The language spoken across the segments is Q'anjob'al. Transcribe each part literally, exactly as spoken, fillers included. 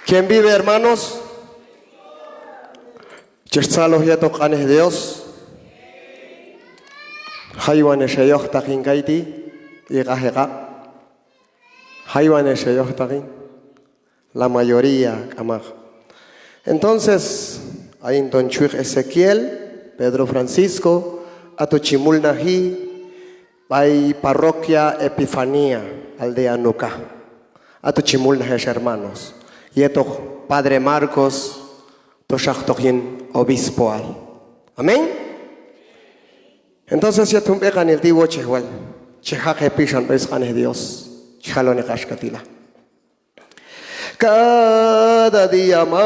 ¿Quién vive, hermanos? Chex tzaloj yetoq q'anej Dios. Jaywan hex heyojtaq hin kayti', iq'aj heq'ab'. Jaywan hex heyojtaq hin. La mayoría k'amaq. Entonces, ayin ton chi wiq Ezequiel, Pedro Francisco, ato chi mulnaji b'ay parroquia Epifanía, aldea Nucá. Ato chi mulnaj hex hermanos. Yetoq padre Marcos, toxa oktoq yin obispoal. Amén. Entonces, yet jun b'eqanil ti' wochej wal, che jaq' hepixan b'ay sq'anej Dios. Chi jalon axka ti' la. Cada día más.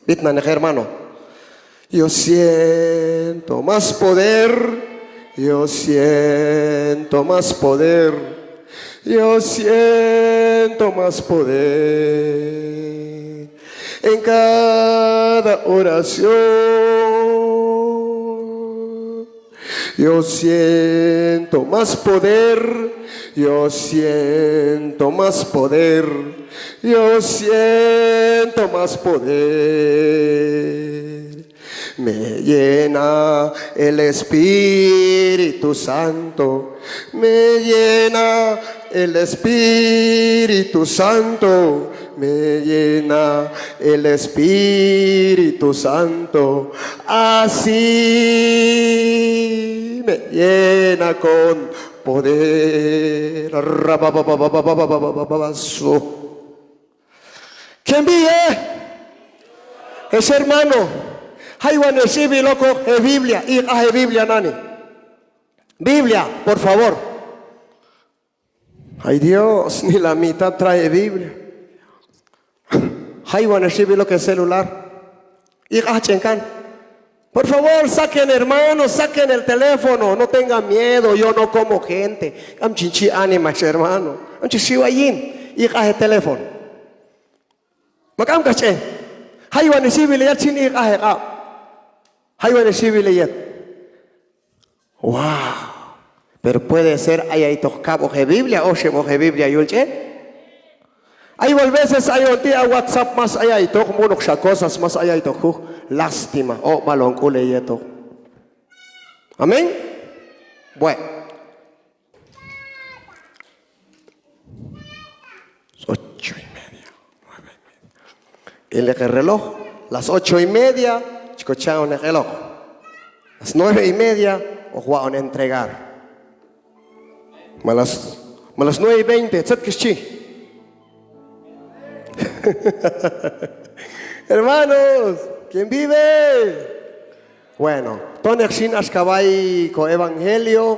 B'itnaneq, hermano. Yo siento más poder, yo siento más poder, yo siento más poder en cada oración. Yo siento más poder, yo siento más poder, yo siento más poder. Me llena el Espíritu Santo, me llena el Espíritu Santo, me llena el Espíritu Santo, así me llena con poder. ¿Quién vive? Ese hermano, jaywan hex ib'il okoq he Biblia, iq'aj he Biblia nani. Biblia, por favor. Ay Dios, ni la mitad trae Biblia. Jaywan hex ib'il ok he celular. Iq'aj ch'en kan. Por favor, saquen, hermano, saquen el teléfono, no tengan miedo, yo no como gente. K'am chin chi anima hex hermano. K'am chi xiw ayin, iq'aj he teléfono. Ma k'am k'ax ch'en. Jaywan hex ib'il heyet xin, iq'aj he q'ab'. Jaywan hex ib'il heyet. Wow. Pero puede ser ay aytoq kab'oq he Biblia, oxeb'oq he Biblia yul ch'en. Ay wal veces ayon ti' a WhatsApp más ay aytoq, munoqxa cosas más ay aytoq juj. Lástima, oq'b'alon k'ul heyetoq. Amén. Bueno. Ocho y media, nueve y media. Ileq he reloj, las ocho y media, chi kocha'on he q'eloq. Las nueve y media, hoq waq'on entregar. Ma las, ma las nueve y veinte, tzet kex chi. Hermanos, ¿quién vive? Bueno, toneq xin axka b'ay ko evangelio,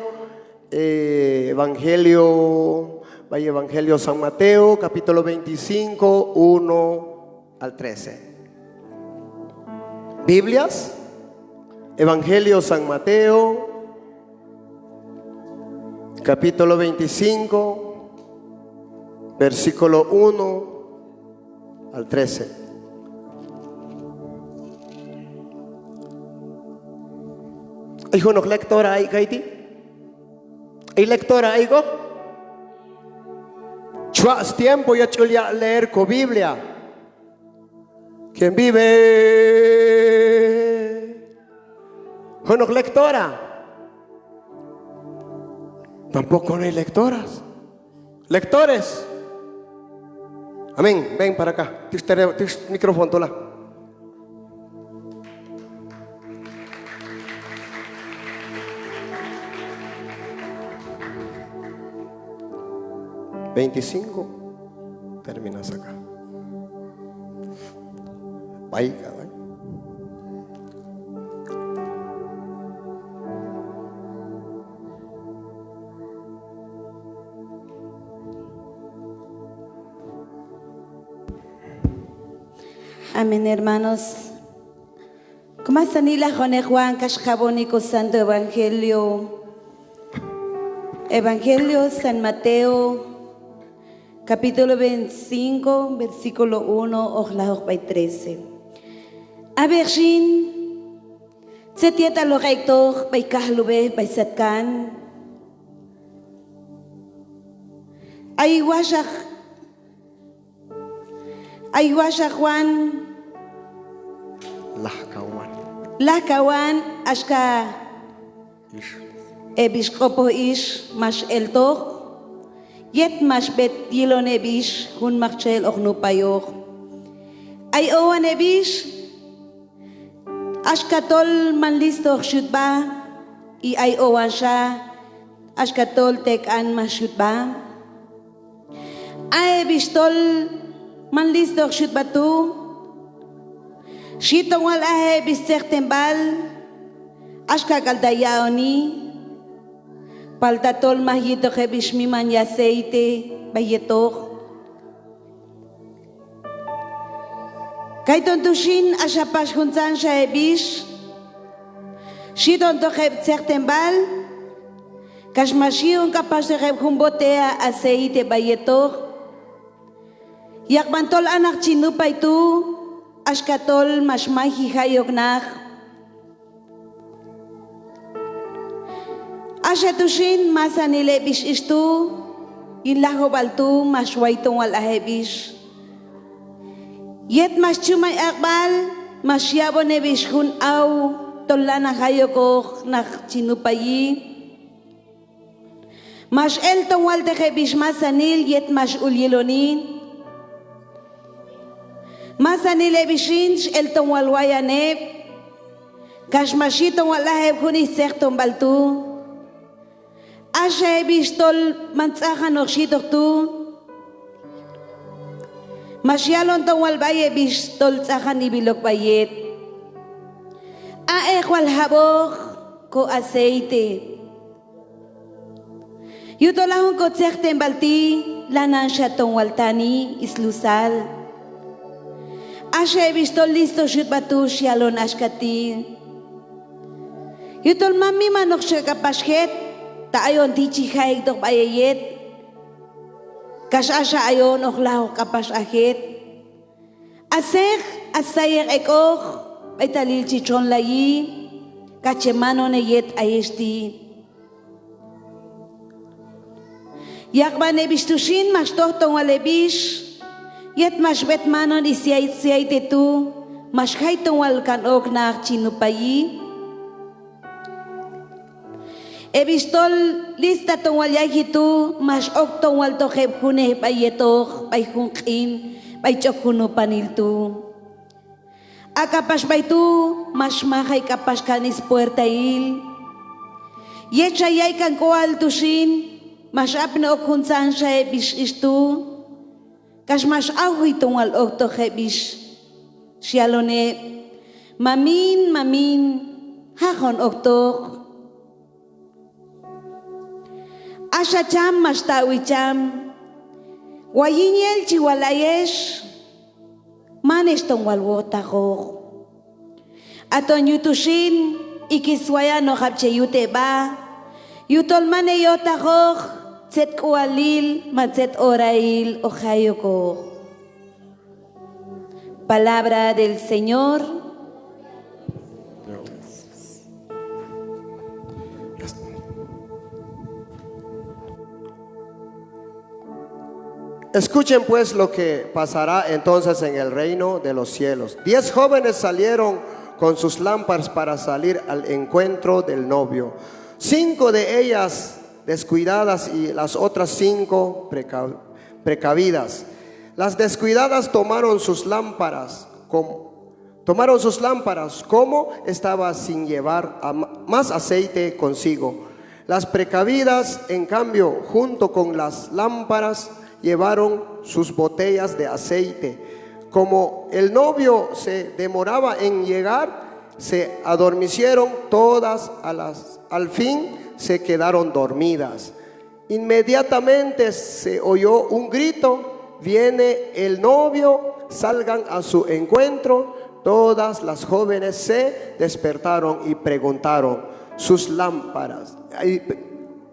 eh, evangelio, b'ay evangelio San Mateo, capítulo veinticinco, uno al trece. Biblias, Evangelio San Mateo, capítulo veinticinco, versículo uno al trece. ¿Ay junoq lectora ay kayti'? ¿Ay lectora ay k'oq? Chwa' stiempo yet ch'ul yaq' leer ko Biblia. ¿Quién vive? Junoq lectora. Tampoco no hay lectoras. Lectores. Amén. Ven para acá. Tix tele-, tix micrófono tu la. Veinticinco. Terminas acá. B'ay k'al, b'ay. Amén, hermanos. Komasanil lajoneq Juan kax jab'oni ko Santo Evangelio. Evangelio San Mateo, capítulo veinticinco, versículo uno, hoq lajoq b'ay trece. Ab'ej xin, tzet yetal hoq ek'toq b'ay kajlub'ej b'ay satkan. Ay waxaq Ay waxa Juan. Lajkawan. Lajkawan, axka ix. Heb' ix q'opoj ix max eltoq yet max b'et yilon heb' ix jun maktxel hoq nupayoq. Ay owan heb' ix, axka tol man listo hoq xyut sb'a, y ay owan xa, axka tol tek'an max yut sb'a. A heb' ix tol man listo hoq xyut sb'a tu', xhi ton wal aj heb' ix tzejtenb'al, axka k'al ta' ya'oni, palta tol maj yi'toq heb' ix miman yaceite b'ay yetoq. Kayton tu' xin, axa pax juntzanxa heb' ix, xhi ton toq heb' tzejtenb'al, kax max yi'on k'apaxtoq heb' jun botella aceite b'ay yetoq. Yaqb'an tol a naq chi nupay tu', axka tol max mayji jay ok naq. Axa tu' xin, masanil heb' ix ix tu', yin lajub'al tu' max way ton wal aj heb' ix. Yet max chumay aq'b'al, max yab'on heb' ix jun aw tol lanan jay okoq naq chi nupayi. Max el ton wal teq heb' ix masanil yet max ul yiloni. Masanil heb' ix xin, x'el ton wal wayan heb', kax max yi ton wal aj heb' jun ix tzejtonb'al tu'. Axa heb' ix tol man tz'ajanoq xyitoq tu', max yalon ton wal b'ay heb' ix tol tz'ajan ib'il ok b'ay yet. Aq'eq wal jab'oq ko aceite. Yujtol a jun ko tzejtenb'al ti' lananxa ton wal tani slusal. Axa heb' ix tol listo xyut sb'a tu' xyalon axka ti': Yujtol man mimanoqxa k'apax jet, ta ayon ti' chi jay ek'toq b'ay heyet, kax axa ayon hoq lajoq k'apax a jet. A seq, a sayeq ek'oq b'aytal il chi txonlayi, kax che manon heyet ayex ti'. Yaqb'an heb' ix tu' xin, max toj ton wal heb' ix, yet max b'et manon syaite tu', max jay ton wal kan ok naq chi nupayi. Heb' ix tol lista ton wal yayji tu', max ok ton wal toq heb' junej b'ay yetoq, b'ay jun q'in, b'ay ch'ok jun nupanil tu'. A k'apax b'ay tu' max majay k'apax kan spuertail. Yet xa yay kan k'ual tu' xin, max apni ok juntzanxa heb' ix ix tu', kax max awji ton wal oktoq heb' ix, xyalon heb': Mamin, mamin, jaq hon oktoq. Axa cham max taq'wi cham: Wayin yel chi wal ayex, man ex ton wal wojtaqoq. Aton yuj tu' xin, ikis wayanoqab' che yute b'a, yujtol man heyojtaqoq tzet k'ualil ma tzet orail hoq jay okoq. Palabra del Señor. Escuchen, pues, lo que pasará entonces en el reino de los cielos. Diez jóvenes salieron con sus lámparas para salir al encuentro del novio. Cinco de ellas descuidadas y las otras cinco preca-, precavidas. Las descuidadas tomaron sus lámparas, com-, tomaron sus lámparas, como estaba, sin llevar a-, más aceite consigo. Las precavidas, en cambio, junto con las lámparas, llevaron sus botellas de aceite. Como el novio se demoraba en llegar, se adormecieron todas a las, al fin se quedaron dormidas. Inmediatamente se oyó un grito: "Viene el novio, salgan a su encuentro". Todas las jóvenes se despertaron y preguntaron sus lámparas. Ay,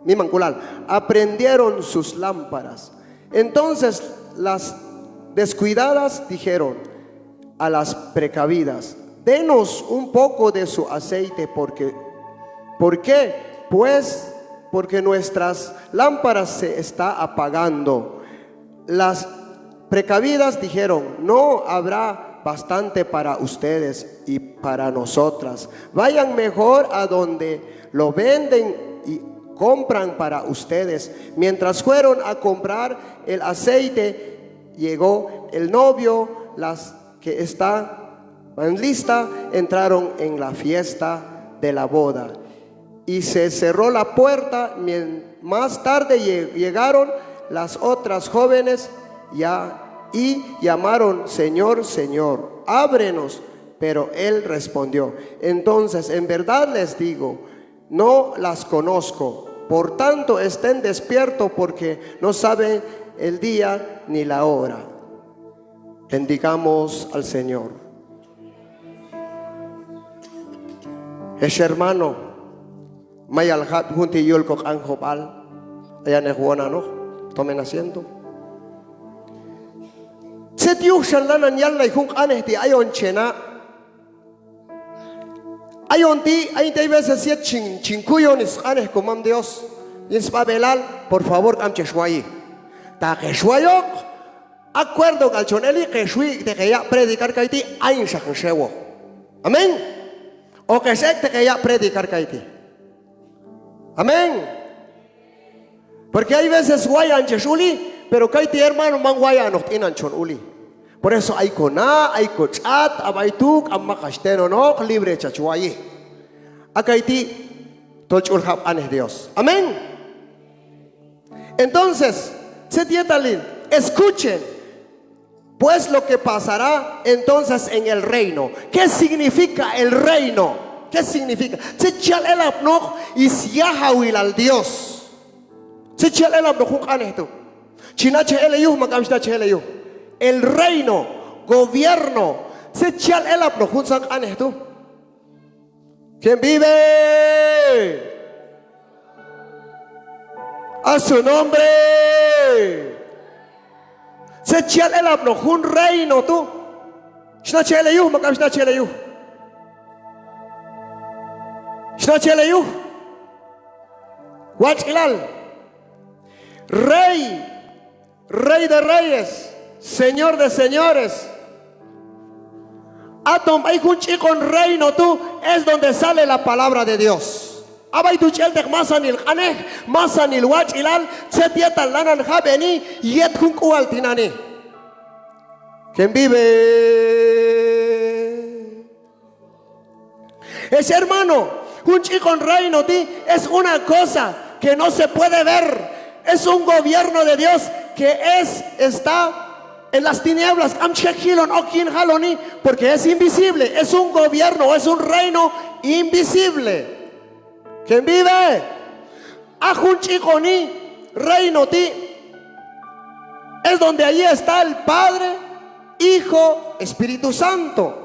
miman k'ulal. Aprendieron sus lámparas. Entonces las descuidadas dijeron a las precavidas: "Denos un poco de su aceite, porque, ¿por qué? Pues, porque nuestras lámparas se está apagando". Las precavidas dijeron: "No habrá bastante para ustedes y para nosotras. Vayan mejor a donde lo venden y compran para ustedes". Mientras fueron a comprar el aceite, llegó el novio, las que estaban lista entraron en la fiesta de la boda. Y se cerró la puerta. Mien-, más tarde lle-, llegaron las otras jóvenes ya, y llamaron: "Señor, Señor, ábrenos". Pero él respondió: "Entonces, en verdad les digo, no las conozco. Por tanto, estén despiertos, porque no saben el día ni la hora". Bendigamos al Señor. Ex hermano, mayal jab' jun ti' yul koq'anjob'al. Ayan ek' wonanoq, tomen asiento. Tzet yuj xan lanan yallay jun q'anej ti' ayon che na'. Ayon ti', ayin ti' ay veces yet chin, chin kuyon sq'anej komam Dios yin sb'ab'elal, por favor, k'am chex wayi. Ta hex wayoq, acuerdo k'al chon eli, hex wi'teq heyaq' predicar kayti', ayin xa hin xewoq. Amén. Hoq hex ek'teq heyaq' predicar kayti'. Amén. Porque ay veces wayan chex uli, pero kayti' hermano man wayanoq t'inan chon uli. Por eso ay kona', ay kotx'at, a b'ay tu' k'am mak hach tenonoq, libre chach wayi. A kayti' tol ch'ul jab' q'anej Dios. Amén. Entonces, tzet yetalil, escuchen pues lo que pasará entonces en el reino. ¿Qué significa el reino? ¿Qué significa? Tzet chi yal elapnoq syajawilal Dios. Tzet chi yal elapnoq jun q'anej tu'. Chi nachaj el heyuj ma k'am chi nachaj el heyuj. El reino, gobierno. Tzet chi yal elapnoq juntzan q'anej tu'. ¿Quién vive? A su nombre. Tzet chi yal elapnoq jun reino tu'. Chi nachaj el heyuj ma k'am chi nachaj el heyuj? Chi nachaj el heyuj. Watx'ilal. Rey. Rey de reyes, Señor de señores. Aton b'ay jun ch'ikon reino tu' es donde sale la palabra de Dios. A b'ay tu' ch'elteq masanil q'anej, masanil watx'ilal, tzet yetal lanan jab'eni yet jun k'ual tinani'. ¿Quién vive? Ex hermano, jun ch'ikon reino ti' es una cosa que no se puede ver. Es un gobierno de Dios que es, está en las tinieblas. K'am chi je' jilon ok yin jaloni, porque es invisible. Es un gobierno, es un reino invisible. ¿Quién vive? A jun ch'ikoni reino ti' es donde allí está el Padre, Hijo, Espíritu Santo.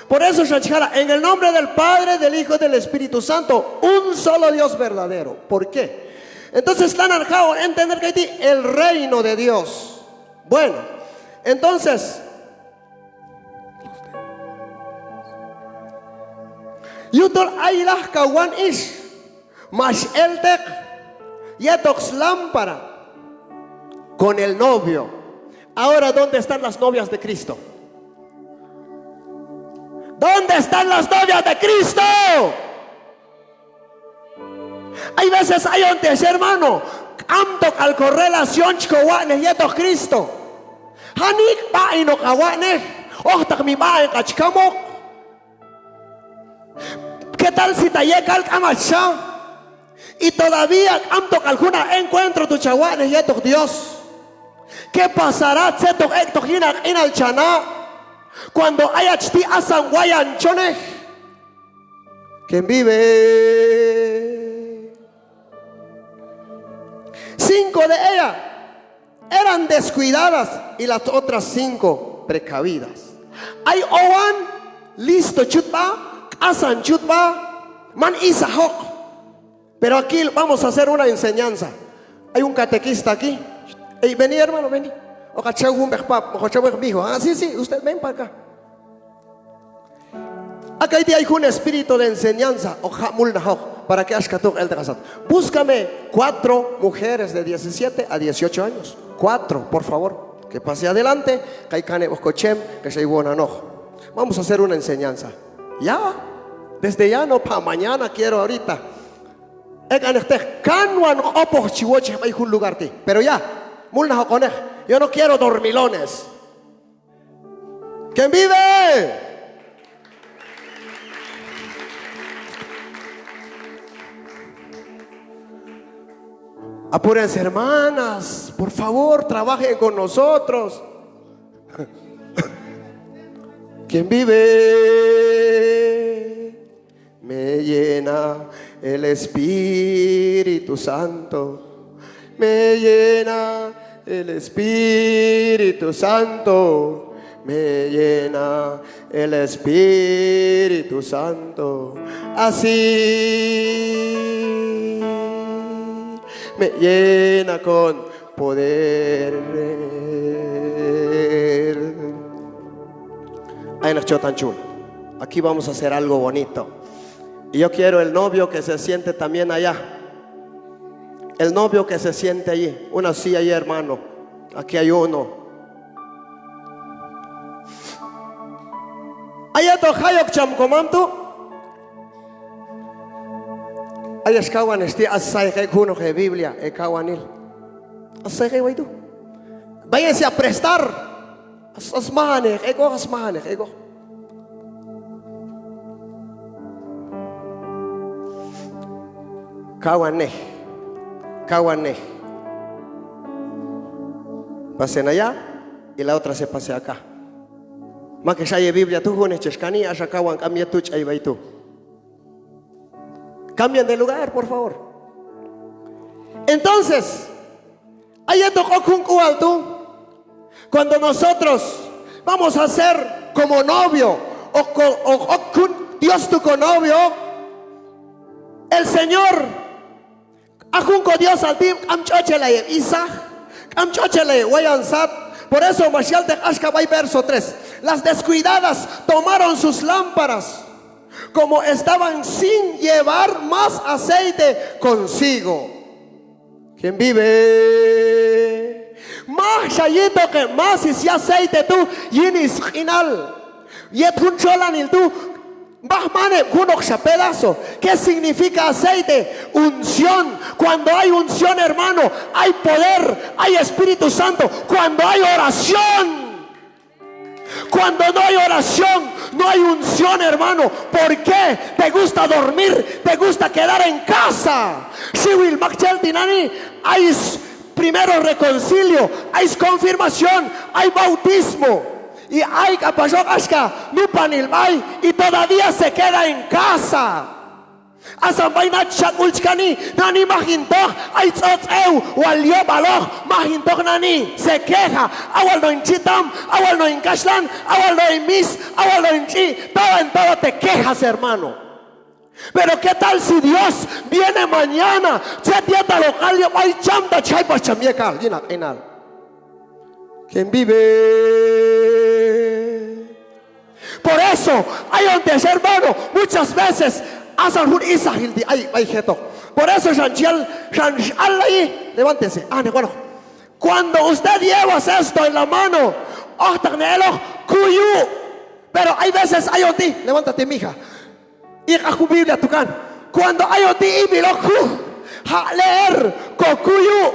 Por eso xan chi jala', en el nombre del Padre, del Hijo y del Espíritu Santo, un solo Dios verdadero. ¿Por qué? Entonces lanan jaq'on entender kayti' el reino de Dios. Bueno, entonces, yujtol ay lajkawan ix max elteq yetoq slámpara con el novio. Ahora, ¿dónde están las novias de Cristo? ¿Dónde están las novias de Cristo? Hay veces ayon ti' ex hermano, k'amto k'al ko relación chi ko watx'nej yetoq Cristo. Janik' b'aq'inoq ha watx'nej, ojtaq mi b'aq'in k'ach kamoq. ¿Qué tal si ta yekal k'am hach xa? Y todavía k'amto k'al jun ha encuentro tu' cha watx'nej yetoq Dios. ¿Qué pasará? Tzet hoq ek'toq yin ha q'inal cha na' cuando ayach ti' asan wayan chonej. ¿Quién vive? Cinco de ellas eran descuidadas y las otras cinco precavidas. Ay owan listo chut b'a, k'asan chut b'a, man isajoq. Pero aquí vamos a hacer una enseñanza. Hay un catequista aquí. Ey, vení, hermano, vení. Hoq hach xew jun b'eq pap, hoq hach xew b'eq mijo. Ah, sí, sí, usted ven para acá. A kayti' ay jun espíritu de enseñanza, hoq jaq' mulnajoq, para que axka tu' hoq elteq ha sat. Búscame cuatro mujeres de diecisiete a dieciocho años. Cuatro, por favor. Que pase adelante, kay kaneb'oq kochem, kax ay wonanoq. Vamos a hacer una enseñanza. Ya, desde ya, no pa mañana, quiero ahorita. Ek'aneq teq, kanwan q'opoj chi wochej b'ay jun lugar ti'. Pero ya, mulnaj hoqoneq. Yo no quiero dormilones. ¿Quién vive? Apúrense, hermanas, por favor, trabajen con nosotros. ¿Quién vive? Me llena el Espíritu Santo. Me llena el Espíritu Santo. Me llena el Espíritu Santo. Así me llena con poder. Ay, naj chotan chul. Aquí vamos a hacer algo bonito. Y yo quiero el novio que se siente también allá. El novio que se siente allí. Una silla allí, hermano. Aquí hay uno. Ay, ato jayok cham komam tu'. Ay, ax kawan, este, as sayeq ek' junoq e Biblia, e kawanil. As sayeq ek' b'ay tu'. Váyanse a prestar. As, as majaneq ek'oq, as majaneq ek'oq. Kawanej, kawanej. Pasen allá y la otra se pase acá. Mak ex ay e Biblia tu', junej chex kani, axa kawan k'am yet tu' ch'ay b'ay tu'. Cambien de lugar, por favor. Entonces, ay yetoq ok jun k'ual tu', cuando nosotros vamos a ser como novio, o co-, o, o jun Dios tu' ko novio, el Señor, a jun ko Diosal ti' k'am ch'ochelay heb' isaj, k'am ch'ochelay heb' wayan sat. Por eso max yalteq axka b'ay verso tres: Las descuidadas tomaron sus lámparas, como estaban sin llevar más aceite consigo. ¿Quién vive? Majxa yitoq heb' más is yaceite tu' yin is q'inal. Yet jun txolanil tu' maj man heb' junoqxa pedazo. ¿Qué significa aceite? Unción. Cuando hay unción, hermano, hay poder, hay Espíritu Santo. Cuando hay oración. Cuando no hay oración, no hay unción, hermano. ¿Por qué te gusta dormir? Te gusta quedar en casa. Xiwil maktxel tinani', ay s-, primero reconcilio, ay sconfirmación, ay bautismo. Y ay k'apaxoq axka nupanil b'ay, y todavía se queda en casa. Asan b'ay nachaj xa k'ul chi kani, nani maj hin toj, ay tz'otz'ew wal yob'aloq, maj hin toj nani, se queja, a wal no' hin txitam, a wal no' hin kaxhlan, a wal no' hin mis, a wal no' hin tx'i', todo en todo te quejas, hermano. Pero ¿qué tal si Dios viene mañana? Tzet yetal hoq hal yob'al, cham ta chi jay pax cham yekal yin ha q'inal. ¿Quién vive? Por eso, ayon ti' ex hermano, muchas veces asan jun isajil ti' ay b'ay jetoq. Por eso xan chi yal, xan x'allayi, levántese, ah, ne, bueno. Cuando usted llevas esto en la mano, ojtaqnej eloq kuyu'. Pero hay veces ayon ti', levántate, mija. Iq'aj jun Biblia tukan. Cuando ayon ti' ib'il ok juj, jaq' leer, kokuyu'.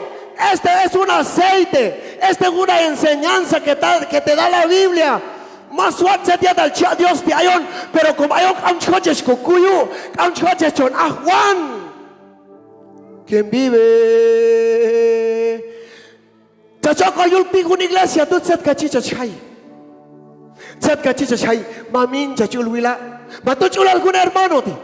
Este es un aceite, este es una enseñanza que ta-, que te da la Biblia. Más watx' tzet yetal chi yaq' Dios ti' ayon, pero como ayon k'am chi jochej kokuyu', k'am chi jochej chon ajwan. ¿Quién vive? Chach ok k'al yul ti' jun iglesia tu', tzet k'al chi chach jay. Tzet k'al chi chach jay. Mamin, chach ul wila'. Ma tu' ch'ulal jun hermano ti'.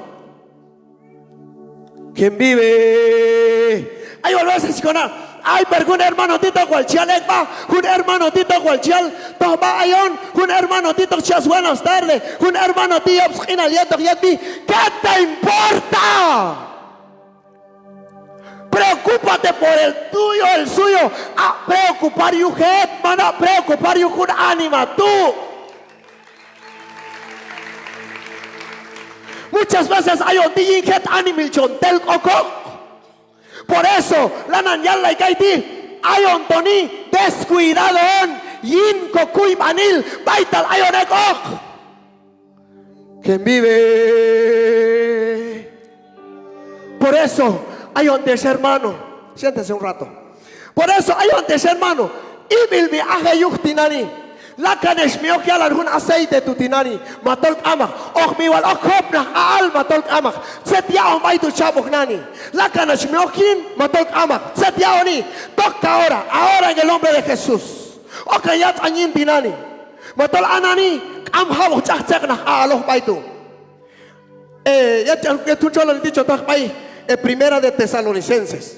¿Quién vive? Ay wal veces chi kona', ay, pero jun hermano ti' tok wal chi yal ek' sb'a, jun hermano ti' tok wal chi yal toj sb'a ayon, jun hermano ti' tok chi yaq' sbuenas tardes, jun hermano ti' yob' sq'inal yetoq yetb'i. ¿Qué te importa? Preocúpate por el tuyo, el suyo. Aq' preocupar yuj het, man aq' preocupar yuj jun anima tu'. Muchas veces ayon ti' yin jet animahil chon tel k'okoq. Por eso lanan yallay kayti', ayon toni descuidado hon yin kokuyb'anil b'aytal ayon ek'oq. ¿Quién vive? Por eso, ayon ti' ex hermano. Siéntese un rato. Por eso, ayon ti' ex hermano. Ib'il mi aj heyuj tinani'. Lakan ex mi ok yalan jun aceite tu' tinani'. Ma tol k'amaq. Hoq mi wal ok jopnaq a'al ma tol k'amaq. Tzet ya'on b'ay tu' chab'oq nani. Lakan ex mi ok yin ma tol k'amaq. Tzet ya'oni. Toca ahora. Ahora en el nombre de Jesús. Okan yatz'an yin tinani'. Ma tol a nani k'am jab'oq ch'aj tzeqnaq a'aloq b'ay tu'. Eh, yet, yet jun txolan tichon toj b'ay, eh, Primera de Tesalonicenses.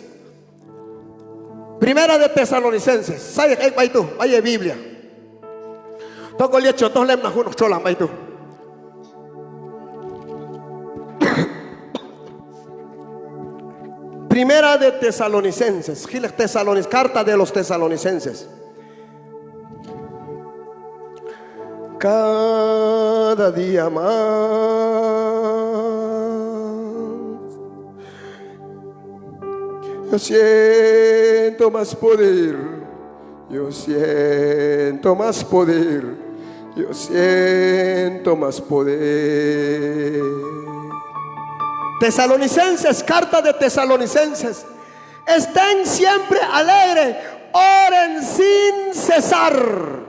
Primera de Tesalonicenses. Sayek ek' b'ay tu', b'ay he Biblia. Tok'al yet chon toj lemnaq junoq txolan b'ay tu'. Primera de Tesalonicenses, jilek Tesalonis-, carta de los Tesalonicenses. Cada día más yo siento más poder. Yo siento más poder, yo siento más poder. Tesalonicenses, carta de Tesalonicenses. Estén siempre alegre, oren sin cesar.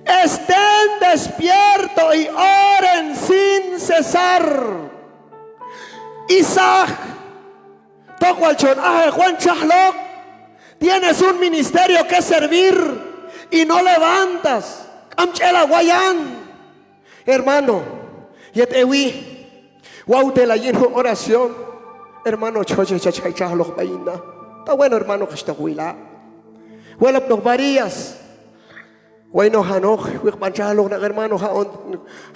Estén despierto y oren sin cesar. Isaak, tok wal chon ajeq wan txajloq, tienes un ministerio que servir y no levantas. K'am ch'el a wayan. Hermano, yet ewi, wawtela yin jun oración. Hermano, choche chach jay txajloq b'ay hin na. Ta bueno, hermano, kax tok wila'. Welapnoq Barillas. Waynoq janoq, wiqb'an txajloq naq hermano, ja'on,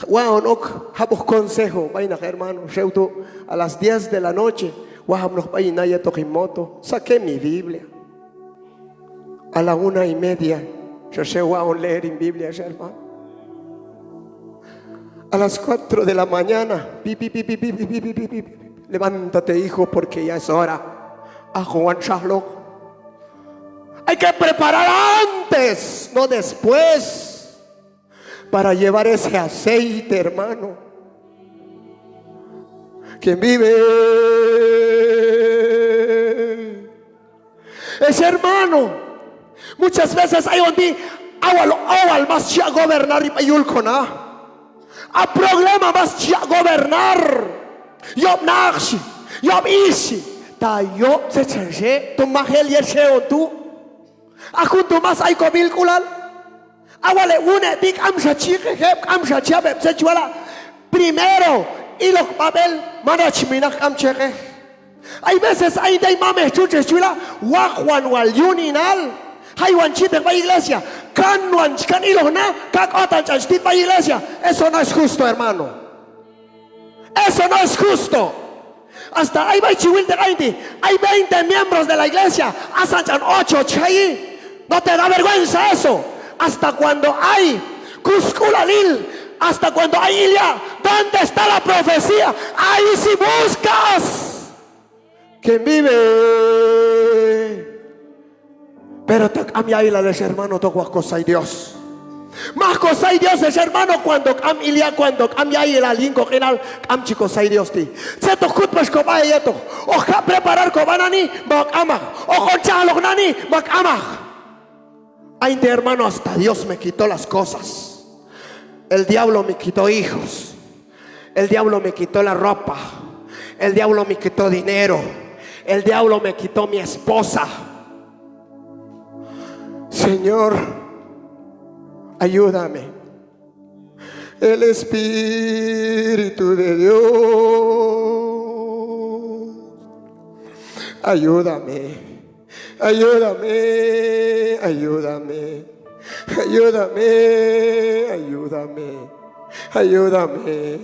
wa'on ok, jab'oq consejo b'ay naq hermano, xew tu', a las diez de la noche, wajapnoq b'ay hin na yetoq hin moto, saqué mi Biblia. A la una y media, xa xew wa'on leer hin Biblia, xa hermano. A las cuatro de la mañana, pi, pi, pi, levántate, hijo, porque ya es hora. Ajowan txajloq. Hay que preparar antes, no después, para llevar ese aceite, hermano. ¿Quién vive? Ex hermano, muchas veces ayon ti', a wal, a wal mas chi a' gobernar b'ay yul ko na. A problema mas chi a' gobernar. Yob' naq xhi, yob' ix xhi, ta yob' tzet xan xe, tom maj el yet xeon tu'. A jun tu' mas ay ko b'ilk'ulal. A wal heb' wune' ti' k'amxa chi yiqej heb', k'amxa chi yab' heb' tzet chi wala'. Primero, ilok b'ab'el, man ach mi naq k'am cheqej. Ay veces ayin ti' ay mamej txutxej chi wila', waqwan wal yuninal, jaywan chi yiteq b'ay iglesia, kanwan chi kan iloj na, ka k'otan ch'an chi tit b'ay iglesia. Eso no es justo, hermano. Eso no es justo. Hasta ay b'ay chi wilteq ayin ti', ay veinte miembros de la iglesia, asan ch'an ocho chi jayi. ¿No te da vergüenza eso? Hasta cuando ay kusk'ulalil, hasta cuando ay ilya', ¿dónde está la profecía? Ahí sí buscas. ¿Quién vive? Pero ta k'am ya'ilal ex hermano, tok wal ko say Dios. Maj ko say Dios ex hermano, cuando k'am ilya', cuando k'am ya'ilal yin ko q'inal, k'am chi ko say Dios ti'. Tzet hoq kut pax ko b'a heyetoq. Hoq jaq' preparar ko b'a nani ma k'amaq. Hoq on txajloq nani ma k'amaq. Ayin ti' hermano, hasta Dios me quitó las cosas. El diablo me quitó hijos. El diablo me quitó la ropa. El diablo me quitó dinero. El diablo me quitó mi esposa. Señor, ayúdame. El Espíritu de Dios, ayúdame. Ayúdame, ayúdame, ayúdame, ayúdame, ayúdame.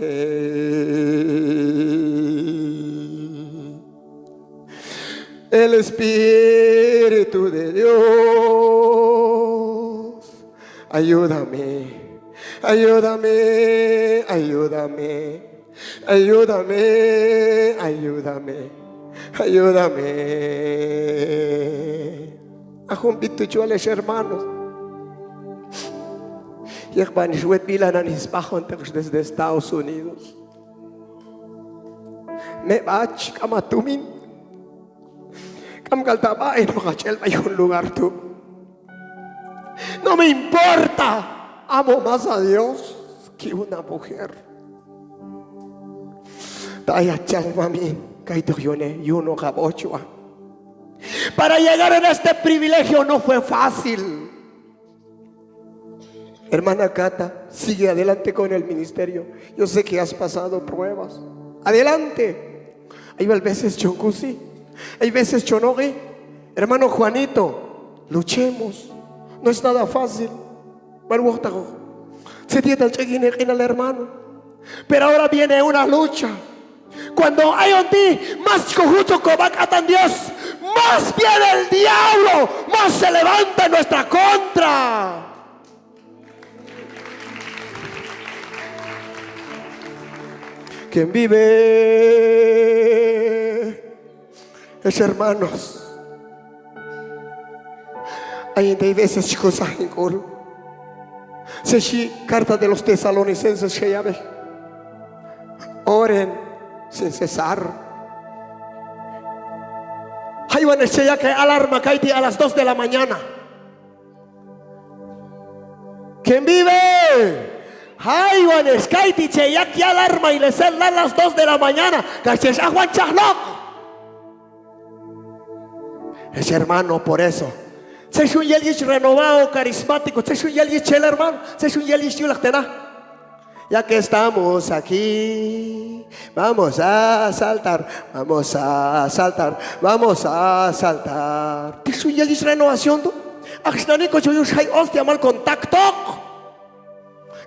El Espíritu de Dios, ayúdame, ayúdame, ayúdame. Ayúdame, ayúdame, ayúdame. A jun b'it tu' chi wal ex hermano. Yek'b'an ix wetb'i lanan ix sb'ajon teq ix desde Estados Unidos. Meb'a ach, k'am a tumin. K'am k'al ta' b'a, enoq ach el b'ay jun lugar tu'. No me importa. Amo más a Dios que una mujer. Ta ay ach chal mamin, kaytoq yune, yunoq a b'ochwa. Para llegar en este privilegio no fue fácil. Hermana Cata, sigue adelante con el ministerio. Yo sé que has pasado pruebas. Adelante. Ay wal veces chon kusi, ay veces chon oq'i. Hermano Juanito, luchemos. No es nada fácil. B'ay wojtaqoq. Tzet yetal ch'ek' yin heq'inal, hermano. Pero ahora viene una lucha. Cuando ayon ti' más chi kojutz ok kob'a k'atan Dios, más viene el diablo, más se levanta en nuestra contra. ¿Quién vive? Ex hermanos, ayin ti' ay veces chi kusaj hin k'ul. Tzet xhi carta de los Tesalonicenses, xhi yab'e: Oren sin cesar. Jaywan ex che yaq' he alarma kayti' a las dos de la mañana. ¿Quién vive? Jaywan ex kayti' che yaq' he alarma yin he celular las dos de la mañana, kax chex ajwan txajloq. Ex hermano, por eso, tzet xyun yel yich renovado, carismático, tzet xyun yel yich chel hermano, tzet xyun yel yich yulaq te' na. Ya que estamos aquí, vamos a saltar, vamos a saltar, vamos a saltar. Tzet xyun yel yich renovación tu'. Ax nani ko chon yuxh jay hostia mal contacto.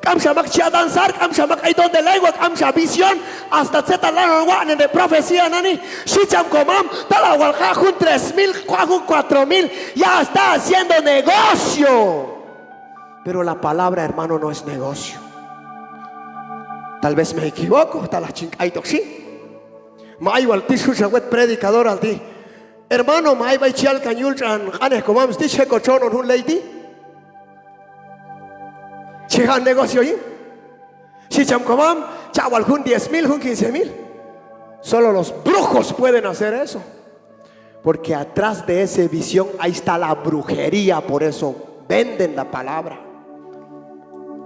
K'amxa mak chi ya' danzar, k'amxa mak ay don de lengua, k'amxa visión, hasta tzetal lanan watx'nen heb' profecía nani. Xhi cham komam, talaj wal jaq' jun tres mil, jaq' jun cuatro mil, ya está haciendo negocio. Pero la palabra, hermano, no es negocio. Tal vez me equivoco, talaj chin k'aytoq xin. Ma ay wal ti' xhun xa wet predicadoral ti': Hermano, ma ay b'ay chi yal kan yul tx'an q'anej komam sti', chi je' kotxonon jun ley ti', chi je' an negocio yin. Xhi cham komam, cha' wal jun diez mil, jun quince mil. Solo los brujos pueden hacer eso. Porque atrás de esa visión ahí está la brujería, por eso venden la palabra.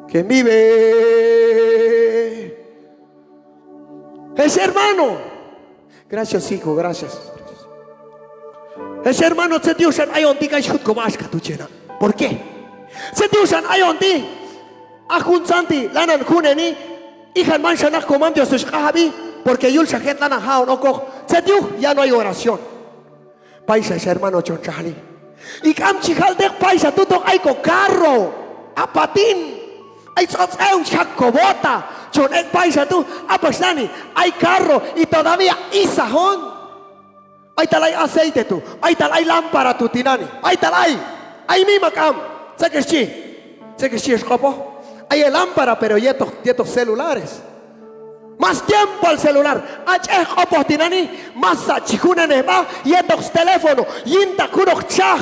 ¿Quién vive? Ex hermano. Gracias, hijo, gracias. Ex hermano, tzet yuxan ayon ti' kay chi jut kob'a axka tu' che na'. ¿Por qué? Tzet yuxan ayon ti', a juntzan ti' lanan juneni, ijan manxa naq komam Dios tu' xq'ajab'i, porque yul xa jet lanan ja'on okoq. Tzet yuj, ya no hay oración. Payxa ex hermano chon txajli. Y k'am chi jalteq payxa tu' tok ay ko carro, a patin, ay tz'otz'ew chi jaq' ko bota, chon ek' payxa tu'. A pax nani ay carro y todavía isajon. B'aytal ay aceite tu', b'aytal ay lámpara tu' tinani, b'aytal ay, ay miman k'am. Tzet kex chi, tzet kex chi ex q'opoj. Ay e lámpara, pero yetoq, yetoq celulares. Más tiempo al celular. A ch'ej q'opoj tinani, más sa' chi junenej b'a yetoq steléfono, yintaq junoq txaj.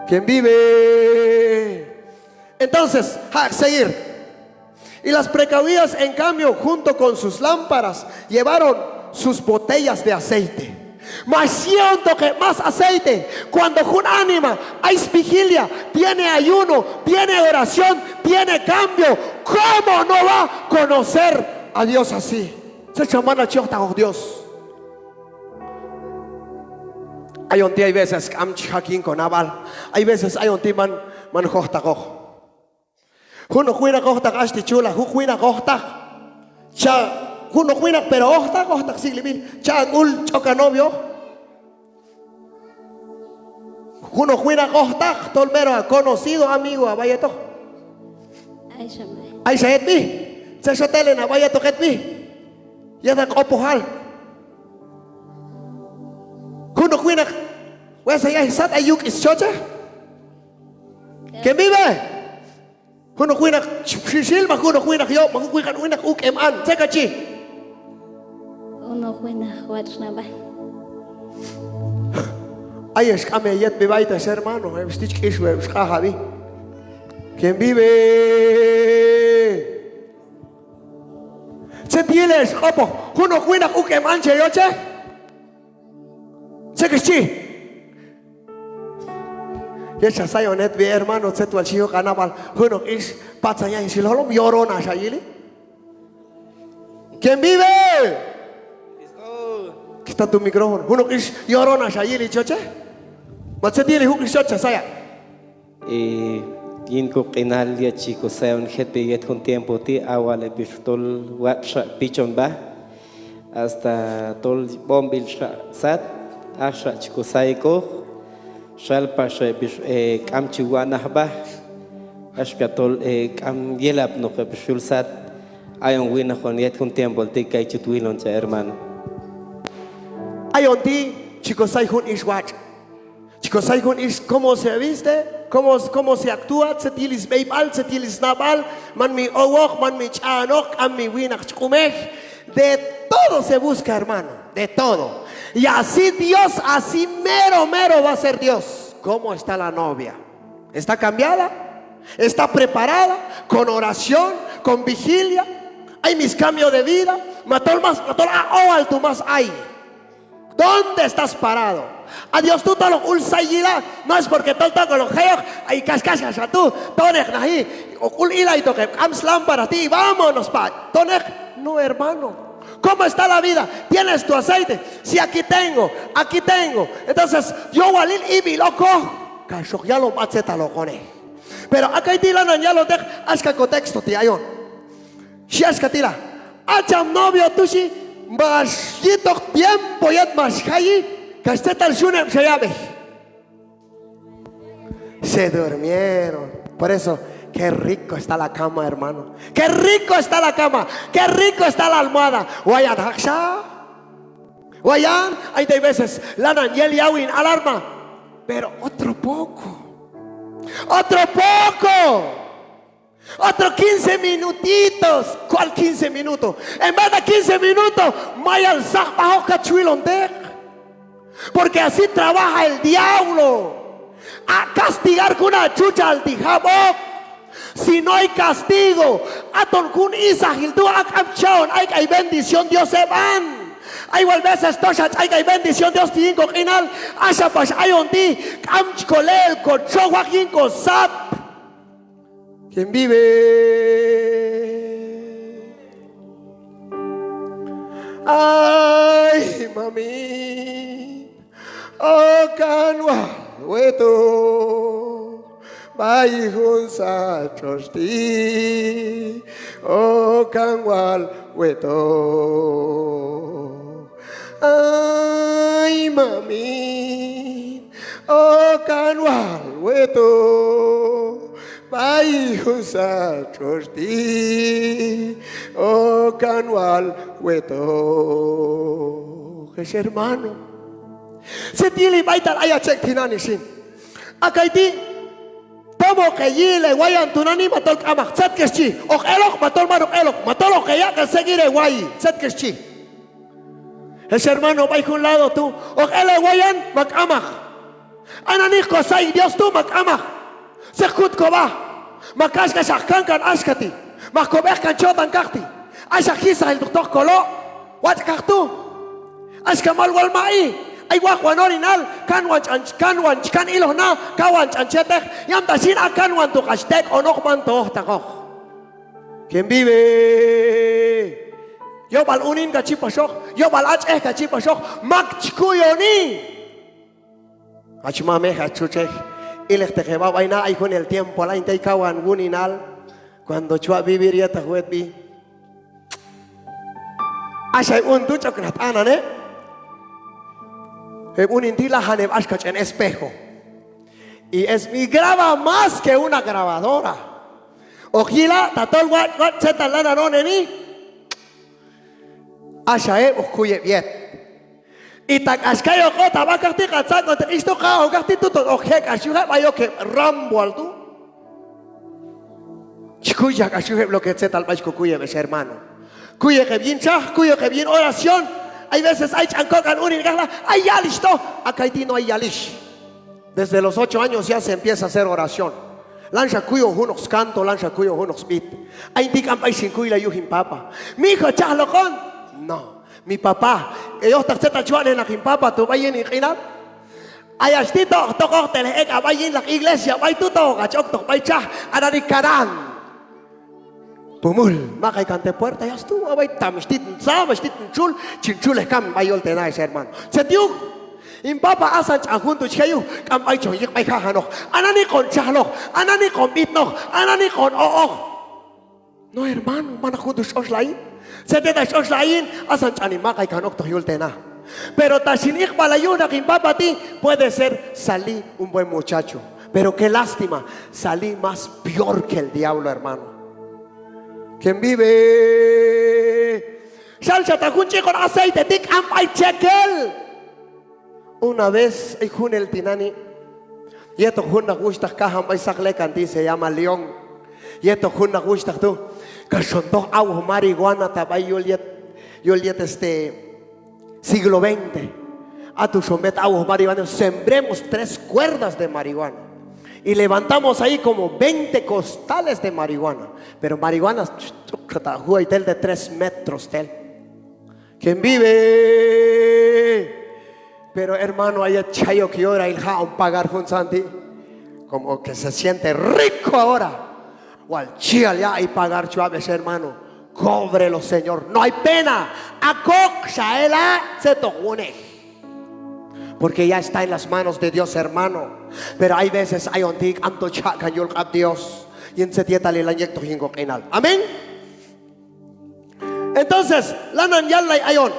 ¿Quién vive? Entonces, jaq' seguir. Y las precavidas, en cambio, junto con sus lámparas, llevaron sus botellas de aceite. Max yi'ontoq heb' más aceite. Cuando jun anima ay svigilia, tiene ayuno, tiene oración, tiene cambio, ¿cómo no va a conocer a Dios así? Tzet cham man hach chi ojtaqoq Dios. Ayon ti' ay veces k'am chi jaq' yin ko nab'al. Ay veces ayon ti' man, man jojtaqoq. Junoq winaq ojtaq, hach ti' chulaj, juj winaq ojtaq. Cha, junoq winaq, pero ojtaq, ojtaq sik'lib'il. Cha a k'ul, ch'ok a novio. Junoq winaq ojtaq, tol mero a conocido, amigo, a b'a yetoq. Ay xa b'a. Ay xa hetb'i. Tzet xot elen a b'a yetoq hetb'i. Yet a q'opojal. Junoq winaq, wesa yay sat ay yuk'is chocha. ¿Quién vive? Junoq winaq xil, ma junoq winaq yob', ma junoq winaq uk'em an, tzet ka chi. Junoq winaq watx' nab'al. Ayex k'am heyetb'i b'aytaq ex hermano, heb' ix ti' chi k'ixwi heb' ix q'ajab'i. ¿Quién vive? ¿Tzet yili ex q'opoj junoq winaq uk'em anche yoche? ¿Tzet ex chi? Yet xa sayon hetb'i hermano, tzet wal chi yuj q'anab'al junoq ix patzan yayji xil jolom, Llorona xa yili. ¿Quién vive? Cristo. Quita tu micrófono. Junoq ix Llorona xa yili choche. Ma tzet yili junoq ix choche, saya. Eh, yin koq'inal yet chi kosayon jetb'i yet jun tiempo ti', a wal heb' ix tol watx' xa pichon b'a. Hasta tol b'onb'il xa sat, axa chi kosay k'oq, xal pax heb' ix, eh, k'am chi wa'naj b'a, axka tol, eh, k'am yelapnoq heb' ix yul sat. Ayon winaq hon yet jun tiempo ti' kay chi yut wilon cham hermano. Ayon ti' chi kosay jun ix watx'. Chi kosay jun ix cómo se viste, cómo, cómo se actúa, tzet yili sb'eyb'al, tzet yili snab'al, man mi owoq, man mi ch'a'anoq, k'am mi winaq chi q'umej. De todo se busca, hermano, de todo. Y así Dios, así mero, mero va a ser Dios. ¿Cómo está la novia? ¿Está cambiada? ¿Está preparada? ¿Con oración? ¿Con vigilia? ¿Ay mi cambio de vida? Ma tol más, ma tol a owal tu' más ay. ¿Dónde estás parado? A Dios tu' tol hoq ul say yila, no es porque tol tok'al hoq jayoq, ay kax kax kax xa tu', toneq naji, hoq ul ilaytoq heb' k'am slámpara ti', vámonos pa', toneq, no hermano. ¿Cómo está la vida? ¿Tienes tu aceite? Sí, aquí tengo, aquí tengo. Entonces, yowalil ib'il okoq, kax hoq yalon b'a tzetal hoq one. Pero a kayti' lanan yalonteq, axka kotexto ti' ayon. Xhi axka ti' la: A cham novio tu' xhi, max yi'toq tiempo yet max jayi, kax tzetal xyun heb' xa yab'ej. Se durmieron. Por eso, qué rico está la cama, hermano. Qué rico está la cama. Qué rico está la almohada. Wayan jaqxa. Wayan, ay, hay veces lanan yel yawi yin alarma. Pero otro poco. Otro poco. Otro quince minutitos. ¿Cuál quince minutos? En vez de quince minutos, mayal saqb'ajoq ka chi wilonteq. Porque así trabaja el diablo. A castigar jun a txutxal ti' jab'oq. Si no hay castigo, aton jun isajil tu' a k'am cha'on ayk'ay bendición Dios eb'an. Ay wal veces toxa ch'ayk'ay bendición Dios ti' yin koq'inal, axa pax ayon ti' k'am chi kole el kotxowaj yin kosat. ¿Quién vive? Ay, mamin, okan wal wetoq b'ay jun sat tx'otx' ti', okan wal wetoq. Ay, mamin, okan wal wetoq b'ay jun sat tx'otx' ti', okan wal wetoq. Ex hermano, tzet yili b'aytal ayach ek' tinani xin. A kayti', tom hoq heyil hewayan tinani ma tol k'amaq, tzet kex chi, hoq eloq ma tol man hoq eloq, ma tol hoq heyaq' el seguir hewayi, tzet kex chi. Ex hermano, b'ay jun lado tu', hoq el hewayan ma k'amaq. A nani hoq kosay Dios tu' ma k'amaq. Tzet hoq kut kob'a, ma kaxk'ax hoq kankan axka ti', ma hoq kob'ej kan chotan kaqti'. Axa jisajil tu' hoq toj kolo', watx' kaq tu'. Axka mal wal ma'i, ay waqwan orinal, kanwan ch'an, kanwan chi kan iloj na, kawan ch'an cheteq, yamta xin a kanwan tu' hoq hach tek'onoq, man to ojtaqoq. ¿Quién vive? Yob'al unin ka chi paxoq, yob'al ach'ej ka chi paxoq, mak chi kuyoni. Hach mamej, hach txutxej, ilejteq heb'a b'ay na, ay junel tiempoal ayin ti' ay kawan wuninal, cuando chwa' vivir yetoq wetb'i. Axa heb' unin tu' ch'oknaj t'anan heb'. Heb' unin ti' lajan heb' axka ch'en espejo. Y es, y graba más que una grabadora. Hoq yila' tatol watx', watx' tzetal lanan oneni. Axa heb' hoq kuy heb' yet. Y ta k'ax kay hoq ot hab'a kaqti', ka tzaq'onteq ix tu', ka on kaqti' tu', ton hoq je' k'ax yuj heb', ay ok heb' ramboal tu'. Chi kuychaj k'ax yuj heb' lo que tzetal b'ay chi kokuy heb', ex hermano. Kuyek heb' yin txaj, kuyek heb' yin oración. Ay veces ay ch'an kok'an unin kaqla, ay yalixh to. A kayti' no ay yalixh. Desde los ocho años ya se empieza a hacer oración. Lanxa kuyon junoq skanto, lanxa kuyon junoq sb'it. Ayin ti' k'am b'ay xin kuylay yuj hin papa. Mijo, txajloq hon. No. Mi papá, heyojtaq tzetal chi watx'nej naq hin papa tu' b'ay yin hin q'inal. Hayach ti' to, toq hoq telej ek' ha b'ay yin laq iglesia b'ay tu', to hoq hach oktoq b'ay txaj, ha nani' kanan. Pumul, maq'ay kan te puerta, ya estuvo, ha b'ay tam ix tit hin tzam, ix tit hin txul, chin txulej kam b'ay yul te na, hex hermano. Tzet yuj? Hin papa asan ch'an jun tu' chi je' yuj, k'am b'ay chon yiq b'ay jajanoq. Ha nani' hoqon txajloq, ha nani' hoqon b'itnoq, ha nani' hoqon oq'oq. No, hermano, manaq jun tu' xtx'oxlay ayin. Tzet yetal xtx'oxlay ayin, asan ch'an hin maq'ay kan oktoq yul te na. Pero ta xin iqb'alay yuj naq hin papa ti', puede ser salí un buen muchacho. Pero qué lástima, salí más peor que el diablo, hermano. ¿Quién vive? Xal xa ta jun ch'ikon aceite ti' k'am b'ay txekel. Una vez, ay junel tinani', yetoq jun naq wuxhtaq kajan b'ay saq lekan ti', se llama León. Yetoq jun naq wuxhtaq tu', kax xon toj awoj marihuana ta b'ay yul yet, yul yet, este, siglo veinte. Ha tu' xon b'et awoj marihuana, sembremos tres cuerdas de marihuana. Y levantamos ahí como veinte costales de marihuana. Pero marihuana, ta juay tel de tres metros tel. ¿Quién vive? Pero hermano, ha yet chi jay ok yorahil jaq'on pagar juntzan ti'. Como que se siente rico ahora. Wal chi yal yaq'ay pagar, chi wab'ej, hermano. Cóbrelo, Señor. No hay pena. Akoq xa ela' tzet hoq wunej. Porque ya está en las manos de Dios, hermano. Pero hay veces hayon ti' k'amto chi jaq' kan yul q'ab' Dios yin tzet yetalil lanan yek'toq yin koq'inal. Amén. Entonces, lanan yallay hayon.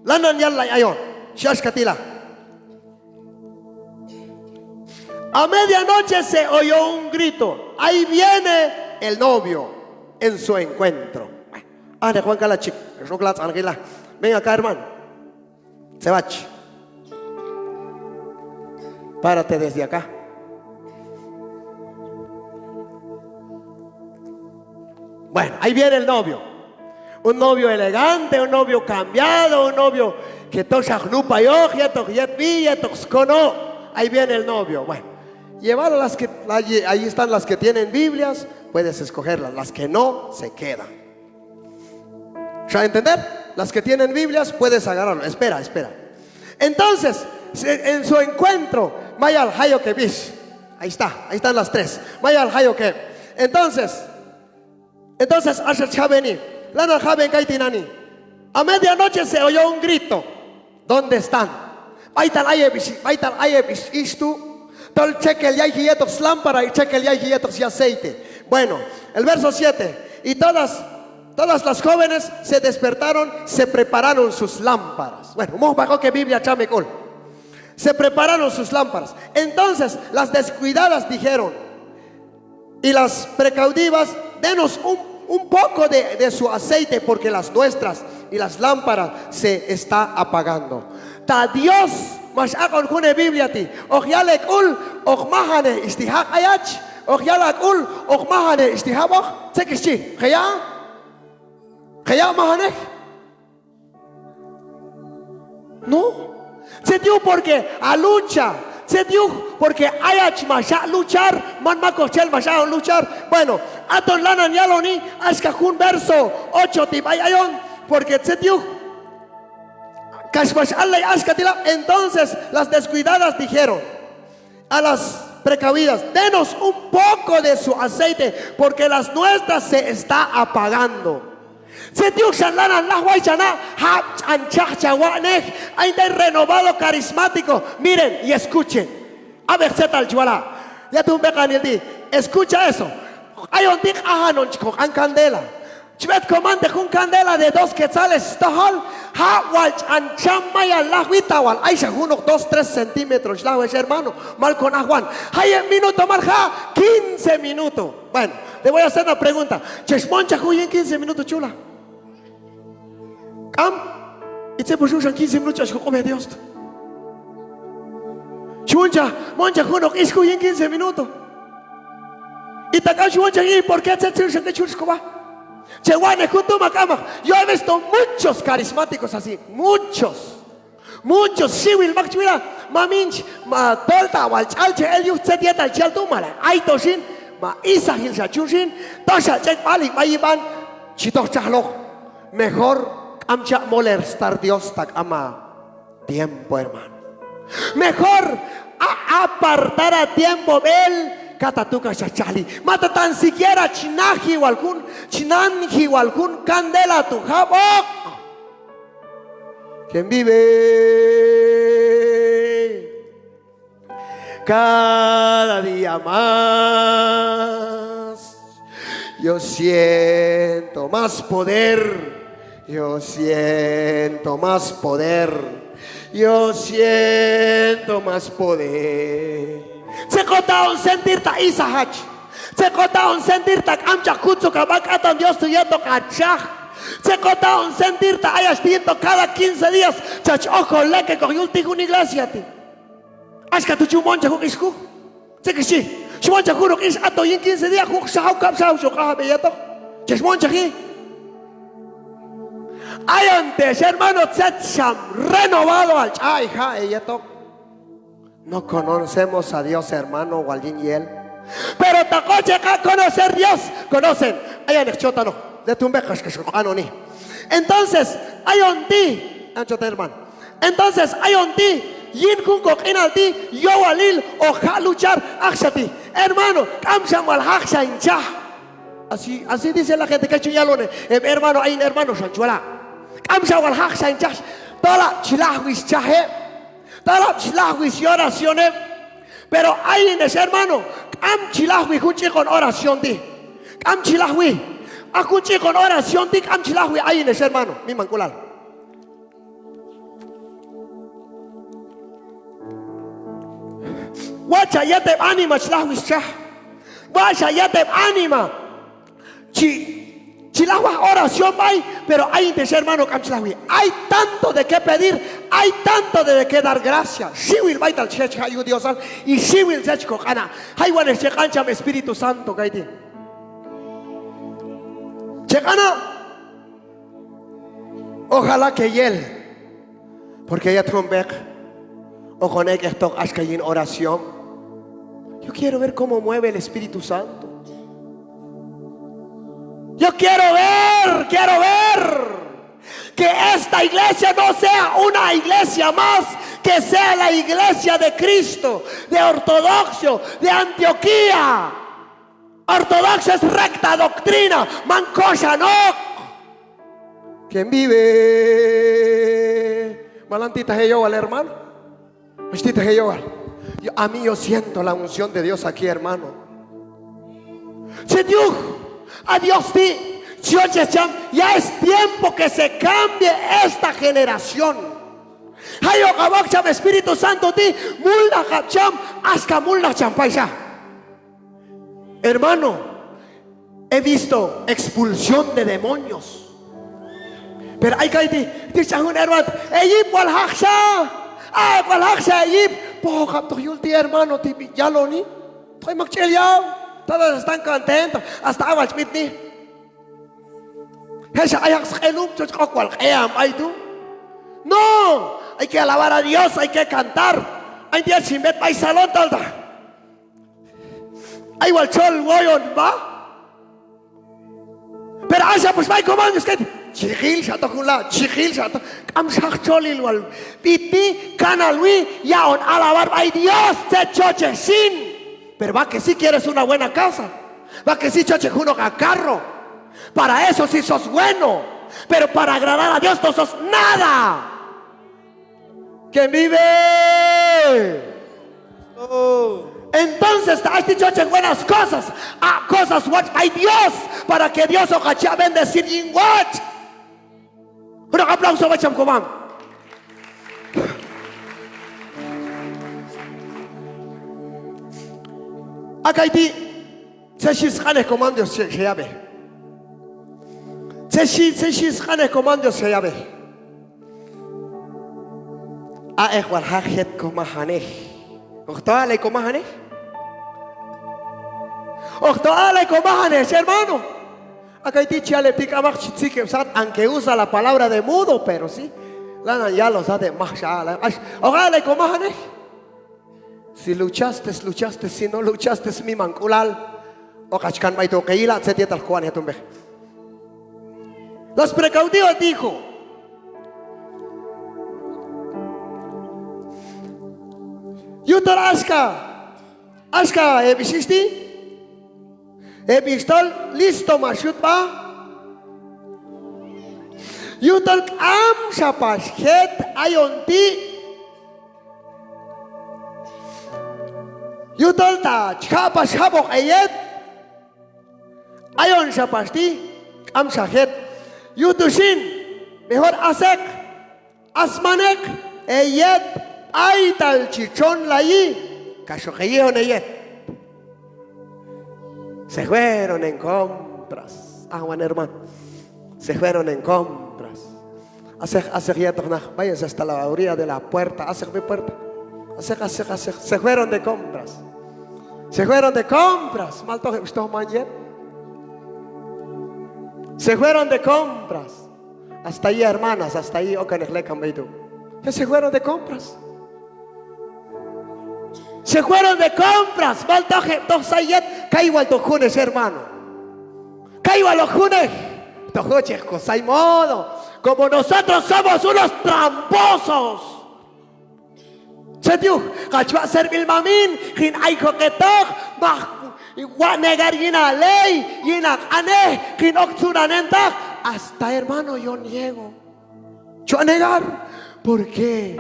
Lanan yallay hayon. Xhi axka ti' la. A medianoche se oyó un grito: "Ahí viene el novio", en su encuentro. Anek wan kala chik, xok la tz'an kila. Venga acá, hermano. Tzebach. Párate desde acá. Bueno, ahí viene el novio. Un novio elegante, un novio cambiado, un novio que toxa jnupayoq, yetoq yetb'i, yetoq skonob'. Ahí viene el novio. Bueno, llévalo, las que, allí, ahí están las que tienen Biblias, puedes escogerlas. Las que no, se quedan. ¿Se va a entender? Las que tienen Biblias, puedes agarrarlo. Espera, espera. Entonces, se, en su encuentro, mayal jay ok heb' ix. Ahí está, ahí están las tres. Mayal jay ok heb'. Entonces, entonces, axa chi jab'eni. Lanan jab'en kay tinani'. A medianoche se oyó un grito. ¿Dónde están? B'aytal ay heb' ix, b'aytal ay heb' ix, ix tu'. Tol txekel yayji yetoq slámpara y txekel yayji yetoq saceite. Bueno, el verso siete. Y todas, todas las jóvenes se despertaron, se prepararon sus lámparas. Bueno, moj b'ay ok Biblia, cham hek'ul. Se prepararon sus lámparas. Entonces, las descuidadas dijeron, y las precautivas: "Denos un, un poco de, de su aceite, porque las nuestras y las lámparas se está apagando". Ta Dios max aq'on jun heb' Biblia ti', hoq yal hek'ul hoq majanej ix ti' jaq' ayach, hoq yal hak'ul hoq majanej ix ti' jab'oq. Tzet ix chi, je' ya', je' ya' majanej. No. Tzet yuj, porque ha lucha. Tzet yuj, porque ayach max haq' luchar, man maktxel max haq'on luchar. Bueno, haton lanan yaloni axka jun verso ocho ti' b'ay ayon, porque tzet yuj, kax max allay axka ti' la. Entonces las descuidadas dijeron a las precavidas: "Denos un poco de su aceite, porque las nuestras se está apagando". Tzet yuj xan lanan lajwi chana', jab' ch'an chaj cha watx'nej, ay ntel renovado carismático. Miren y escuchen. Ab'ej tzetal chi wala'. Yet jun b'eqanil ti', escucha eso. Ayon ti' q'ajan on chi koq'an candela. Chi b'et komanteq jun candela de dos quetzales stojol, jab' wal ch'an cham mayal lajwi, ta wal ayxa junoq dos, tres centímetros lajwi, ex hermano, mal kon ajwan. Jayeb' minuto mal ja', quince minuto. Bueno, le voy a hacer una pregunta. Chex monchaj juj yin quince minuto chula? K'am. Y tzet pax yuxan quince minuto ch'an koq'ub'ej Dios tu'. Chi monchaj, monchaj junoq ix juj yin quince minuto. Y ta k'am chi monchaj yin, ¿por qué? Tzet yuxan ix juj kob'a. Che watx'nej jun tu' ma k'amaq. Yo he visto muchos carismáticos así, muchos. Muchos xiwil mak chi wila', mamin, ma tol ta wal ch'alchaj el yuj tzet yetal chi yal tu', ma la ayto xin, ma isajil xa chun xin, toxa ch'ek' b'al hin b'ay yib'an, chi toj txajloq. Mejor k'am cha' molestar Dios ta k'am a tiempo, hermano. Mejor a-, apartar a tiempo b'el, kata tu' kax cha txajli. Ma ta tan siquiera chi naji wal jun, chi nanji wal jun candela tu' jab'oq. ¿Quién vive? Cada día más yo siento más poder, yo siento más poder, yo siento más poder. Tzet kotaq'on sentir ta isaj hach. Tzet kotaq'on sentir ta k'am chaq kutzuk ha b'a k'atan Dios tu' yetoq ha txaj. Tzet kotaq'on sentir ta ayach ti' yetoq cada quince días chach ojkol lek'ekoq yul ti' jun iglesia ti'. Axka tu' chi mon chaj junoq ix juj. Tzet kix chi, chi mon chaj junoq ix, aton yin quince días juj xajaw, kab' xajaw chi q'anjab' heyetoq. Chex mon chaji. Ayon ti' ex hermano tzet xam renovado wal ch'ay ja' heyetoq. No conocemos a Dios, hermano, wal yin yel. Pero ta hoq chi yaq' conocer Dios, conocen. Ayon ek' chotanoq, yet jun b'eq kax kax hoq q'anoni. Entonces, ayon ti', ayon chot hermano. Entonces, ayon ti', yin jun koq'inal ti', yowalil hoq jaq' luchar, ajxa ti'. Hermano, k'am xam wal jaqxa hin txaj. Así, así dice la gente, kay chun yalon heb' hermano, ayin hermano xan chi wala'. K'am xam wal jaqxa hin txaj, tolab' chi lajwi stxaj heb'. Tolab' chi lajwi yoración heb'. Pero ayin ex hermano, k'am chi lajwi jun ch'ikon oración ti'. K'am chi lajwi. A jun ch'ikon oración ti' k'am chi lajwi ayin ex hermano. Mimank'ulal. Watx' xa yet heb' anima chi lajwi stxaj. Watx' xa yet heb' anima chi, chi lajwaj oración b'ay, pero ayin ti' ex hermano k'am chi lajwi. Hay tanto de qué pedir, hay tanto de, de qué dar gracia. Xiwil b'aytal chi je' chi jaq' yuj Diosal, y xiwil tzet chi koq'ana'. Jaywan ex che q'an cham Espíritu Santo kayti'. Che q'ana'. Ojalá que yel. Porque yet jun b'eq hoqon ek'ejtoq axka yin oración. Yo quiero ver cómo mueve el Espíritu Santo. Yo quiero ver, quiero ver que esta iglesia no sea una iglesia más, que sea la iglesia de Cristo, de ortodoxo, de Antioquía. Ortodoxo es recta doctrina, man koxanoq. ¿Quién vive? Ma lan titaj heyowal, hermano. Max titaj heyowal. Yo, a mí yo siento la unción de Dios aquí, hermano. Tzet yuj, a Dios ti' chi yochej cham, ya es tiempo que se cambie esta generación. Jayoqab' ok cham Espíritu Santo ti', mulnajab' cham, axka mulnaj cham payxa. Hermano, he visto expulsión de demonios. Pero ay kayti', ti' ch'an jun hermano, heyip wal jaqxa, ay wal jaqxa heyip, pojokab'toq yul ti' hermano ti' yaloni. Toq ay mak ch'el yaw, todos están contentos, hasta a wal chi b'itni. Jexa ay jaq' sq'elum, choch q'oq wal q'ean b'ay tu'. No, hay que alabar a Dios, hay que cantar. Ay ti' yet chin b'et b'ay salón tolta ay wal txol woyon sb'a. Pero axa pues b'ay komam Dios kayti', chi jil xa to jun la', chi jil xa to. K'am xjaq txolil wal b'itni, kanalwi, yaq'on alabar b'ay Dios tzet chochej xin. Pero va que sí quieres una buena casa, va que sí chochej junoq ha carro. Para eso sí sos bueno, pero para agradar a Dios no sos nada. ¿Quién vive? Oh. Entonces ta hach ti' chochej buenas cosas, a cosas watx' b'ay Dios, para que Dios hoq hach yaq' bendecir yin watx'. Junoq aplauso b'ay cham komam. A kayti', tzet xi sq'anej komam Dios xe, xe yab'ej. Tzet xi, tzet xi sq'anej komam Dios xe yab'ej. Aq'ek wal jaq' jet komajanej. Hoq to aq'lay komajanej? Hoq to aq'lay komajanej, hermano. A kayti' chi yal heb' ti' k'amaq, chi tzik heb' sat, aunque usa la palabra de mudo, pero sí. Lanan yalon sateb' maj xa aq'lay. Ax, hoq aq'lay komajanej. Si luchaste, luchaste, si no luchaste, mimank'ulal. Hoq hach kan b'ay tu', hoq heyila' tzet yetal hoq kowan yet jun b'eq. Los precautivos dijo. Yujtol axka, axka heb' ix ix ti', heb' ix tol listo max yut sb'a. Yujtol k'amxa pax jet ayon ti'. Yujtol ta chi jaq' pax jab'oq heyet, ayonxa pax ti', k'amxa jet. Yuj tu xin, mejor aseq, asmaneq heyet b'aytal chi txonlayi, kax hoq heyi'on heyet. Se fueron en compras. Ajwan hermano. Se fueron en compras. Aseq, aseq yetoq naq, váyanse hasta la orilla de la puerta. Aseq b'ay puerta. Aseq, aseq, aseq. Se fueron de compras. Se fueron de compras. Mal toj heb' ix toj man yet. Se fueron de compras. Hasta ahí, hermanas, hasta ahí, okaneq lekan b'ay tu'. Ya se fueron de compras. Se fueron de compras. Mal toj heb' toj say yet, kay wal toj junej, hermano. Kay wal hoq junej. Toj juchej ko say modo. Como nosotros somos unos tramposos. Tzet yuj, hach waq' servil mamin, hin ayjoq hetoq, maj waq' negar yin ha ley, yin ha q'anej, hin ok tzunan hentaq. Hasta hermano, yo niego. Chi waq' negar. ¿Por qué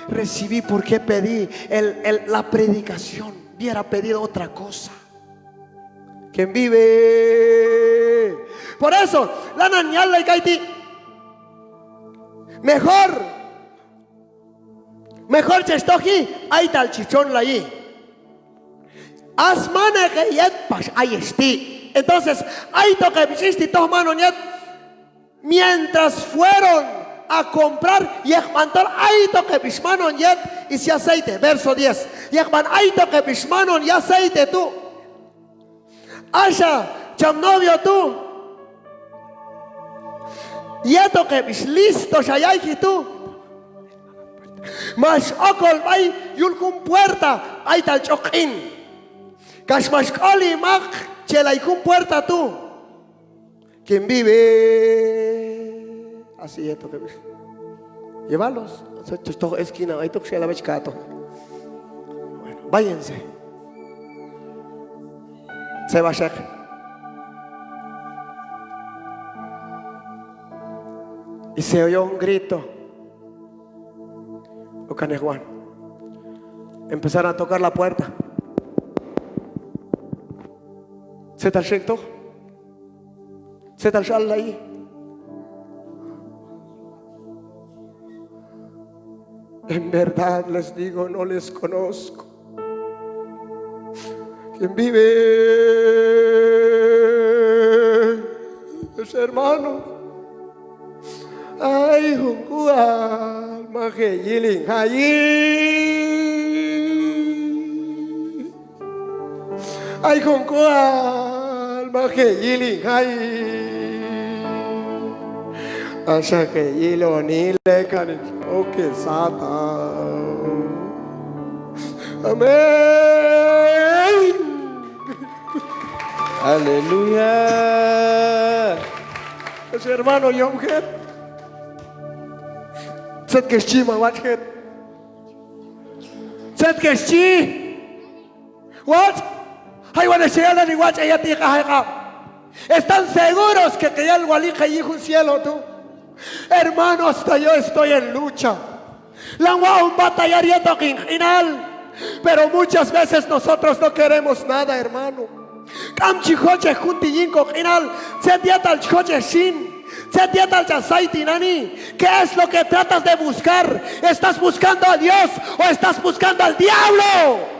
recibí, por qué pedí el, el, la predicación? Hubiera pedido otra cosa. ¿Quién vive? Por eso, lanan yallay kayti'. Mejor, mejor chex toji b'aytal chi txonlayi. Asmaneq heyet pax ayex ti'. Entonces, aytoq heb' ix ix ti' toj man on yet. Mientras fueron a comprar, yekb'an tol aytoq heb' ix man on yet, y si aceite, verso diez, yekb'an aytoq heb' ix man on yaceite tu'. Axa cham novio tu', yetoq heb' ix listo xa yayji tu', max okol b'ay yul jun puerta b'aytal ch'ok q'in, kax max k'oli maq chelay jun puerta tu'. ¿Quién vive? Así yetoq heb' ix. Llévalos. Toj esquina b'ay tu' xel a ver chi ka'toq. Bueno, váyanse. Tzeb'axeq. Y se oyó un grito. Okaneq wan. Empezaron a tocar la puerta. Tzetal xek'toq. Tzetal x'allayi. En verdad les digo, no les conozco. ¿Quién vive? Ex hermano, ay jun k'ual maj heyil hin jayi. Ay jun k'ual maj heyil hin jayi. Axa heyiloni lekan hin ok hin sat. Amén. Aleluya. Ex hermano, yom jet. Tzet kex chi, ma watx' jet. Tzet kex chi. Watx', jaywan ex che yal nani, watx' heyet, iq'aj heq'ab'. Están seguros que heyal wal iqeyi jun cielo tu'. Hermano, hasta yo estoy en lucha. Lanan waq'on batallar yetoq hin q'inal. Pero muchas veces nosotros no queremos nada, hermano. K'am chi jochej jun ti' yin koq'inal. Tzet yetal chi jochej xin. Tzet yetal cham say tinani'. ¿Qué es lo que tratas de buscar? ¿Estás buscando a Dios o estás buscando al diablo?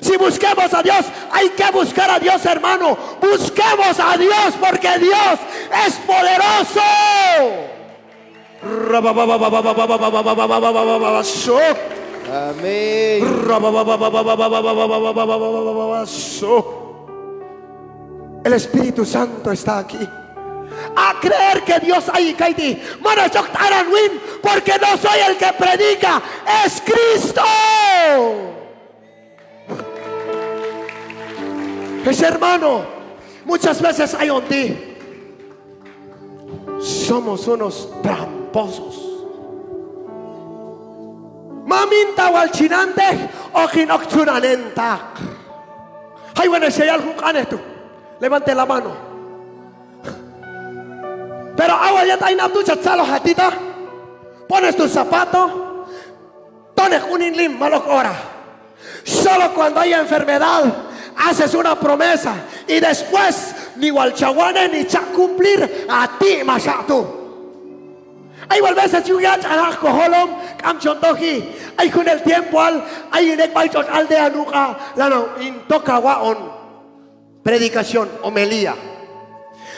Si busquemos a Dios, hay que buscar a Dios, hermano. Busquemos a Dios porque Dios es poderoso. Amén. El Espíritu Santo está aquí. A creer que Dios ay kayti', man hach ok t'alan win, porque no soy el que predica, es Cristo. Hex hermano, muchas veces ayon ti' somos unos tramposos. Mamin, ta wal chi nantej, hoqin ok tzunan hintaq. Jaywan hex heyal jun q'anej tu', levante la mano. Pero a wal yet ay nab' tu' cha tzaloj ha tita, pones tu zapato, tonej unin lim, mal ok ora. Solo cuando hay enfermedad, haces una promesa y después ni wal cha wanej ni cha cumplir, ha ti' max haq' tu'. Ay wal veces yuj yach'an jaq' ko jolom, k'am chon toji. Ay junel tiempoal, ay hin ek' b'ay tx'otx' aldea Nuq'a', lanan hin toj ha waq'on predicación, homilía.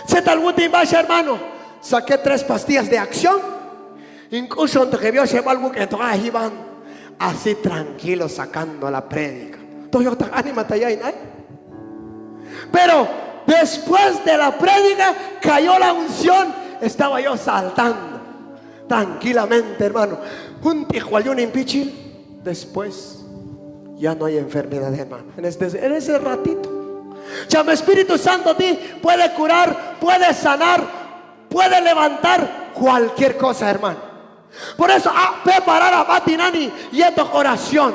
Tzetal wut hin b'a, hex hermano, saqué tres pastillas de acción. Hin k'uxontoq heb' yoxeb'al, wuk'entoq ha' jib'an, así tranquilo sacando la prédica. Toj yojtaq anima ta yayin ay. Pero después de la prédica cayó la unción, estaba yo saltando tranquilamente, hermano. Jun ti' wal yun hin pichil, después ya no hay enfermedad, hermano. En ese, en ese ratito. Cham Espíritu Santo ti' puede curar, puede sanar, puede levantar cualquier cosa, hermano. Por eso, a preparar ha b'a tinani' yetoq oración.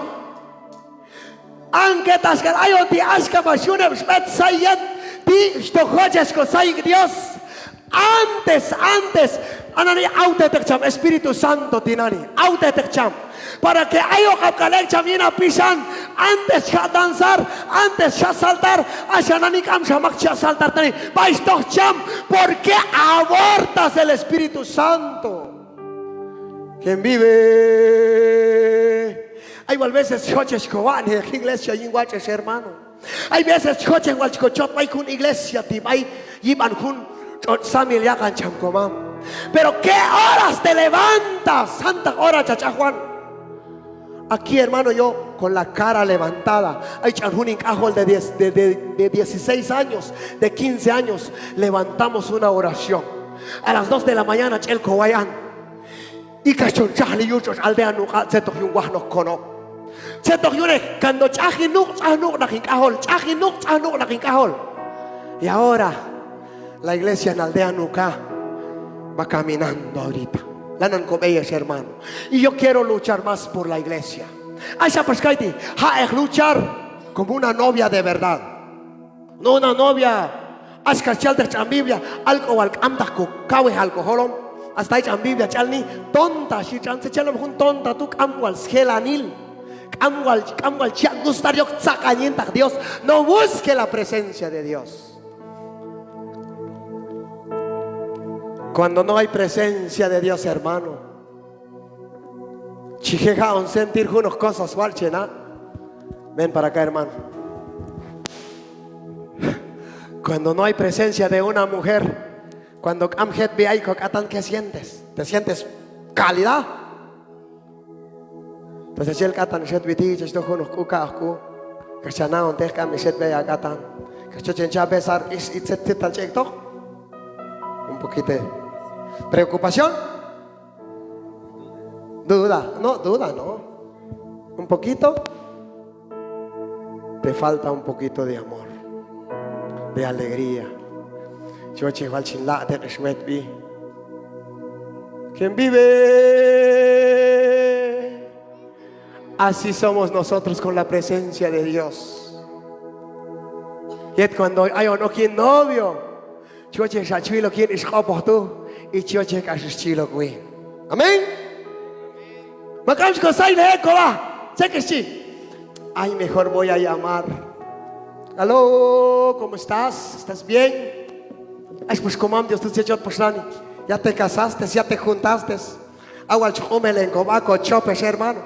Aunque taxk'al ayon ti' axka max yun heb' xb'et say yet ti', xtoj jochej ko say Dios. Antes, antes, a nani awtejteq cham Espíritu Santo tinani', awtejteq cham. Para que ayoqab' k'al ek' cham yin ha pixan, antes cha danzar, antes cha saltar, axa nani k'amxa mak cha saltar tinani', b'ay xtoj cham, porque abortas el Espíritu Santo. ¿Quién vive? Ay wal veces chi jochej ko watx'nej iglesia yin watx'ex, hermano. Ay veces chi jochej wal chi ko chot b'ay jun iglesia ti' b'ay yib'an jun tx'otx' samil yaqan cham ko mam. Pero ¿qué horas te levantas? Jantaq hora chach ajwan. Aquí, hermano, yo con la cara levantada. Ay ch'an jun hin k'ajol de diez, de, de, de dieciséis años, de quince años, levantamos una oración. A las dos de la mañana ch'el ko wayan. Y kax chon txajli yuj tx'otx' aldea Nuq'a' tzet hoq yun wajnoq konob'. Tzet hoq yunej, cuando ch'aj hin nuq', ch'aj nuq' naq hin k'ajol, ch'aj hin nuq', ch'aj nuq' naq hin k'ajol. Y ahora, la iglesia en aldea Nuq'a' va caminando ahorita. Lanan ko b'ey ex hermano. Y yo quiero luchar más por la iglesia. Axa pax kayti', jaq'eq luchar como una novia de verdad. No una novia, axka chi yalteq tx'an Biblia, alk'o wal k'amtaq ko kawejal ko jolom. Hasta ay tx'an Biblia chi yalni, tonta xhi tx'an. Tzet chi yalon jun tonta tu', k'am wal sjelanil, k'am wal, k'am wal chi yaq' gustar yok tzaqan yintaq Dios. No busque la presencia de Dios. Cuando no hay presencia de Dios, hermano, chi je' jaq'on sentir junoq cosas wal che na'. Ven para acá, hermano. Cuando no hay presencia de una mujer, cuando k'am jetb'i ay ko k'atan, ¿qué sientes? ¿Te sientes calidad? Entonces, chach el k'atan ix hetb'i ti', chach toj junoq k'u, kaq'oq k'u, kax cha na'onteq k'am ix hetb'i ay ha k'atan, kax chochen cha' besar ix, y tzet, tzetal chi ek'toq. Un poquito de preocupación. Duda, no, duda, no. Un poquito. Te falta un poquito de amor, de alegría. Chi wochej wal chin laq'teq ix wetb'i. ¿Quién vive? Así somos nosotros con la presencia de Dios. Yet cuando ayon ok yin novio, chi wochej xa chi wil ok yin ix q'opoj tu', y chi wochej k'ax ix chi yil ok win. Amén. Ma k'am chi ko saynej ek' ko b'a, tzet k'ax chi. Ay, mejor voy a llamar. Aló, ¿cómo estás? ¿Estás bien? Ay, pues, komam Dios tu' tzet chot pax nani. Ya te casaste, ya te juntaste. A wal chi q'umelen ko b'a, ko chop ex hermano.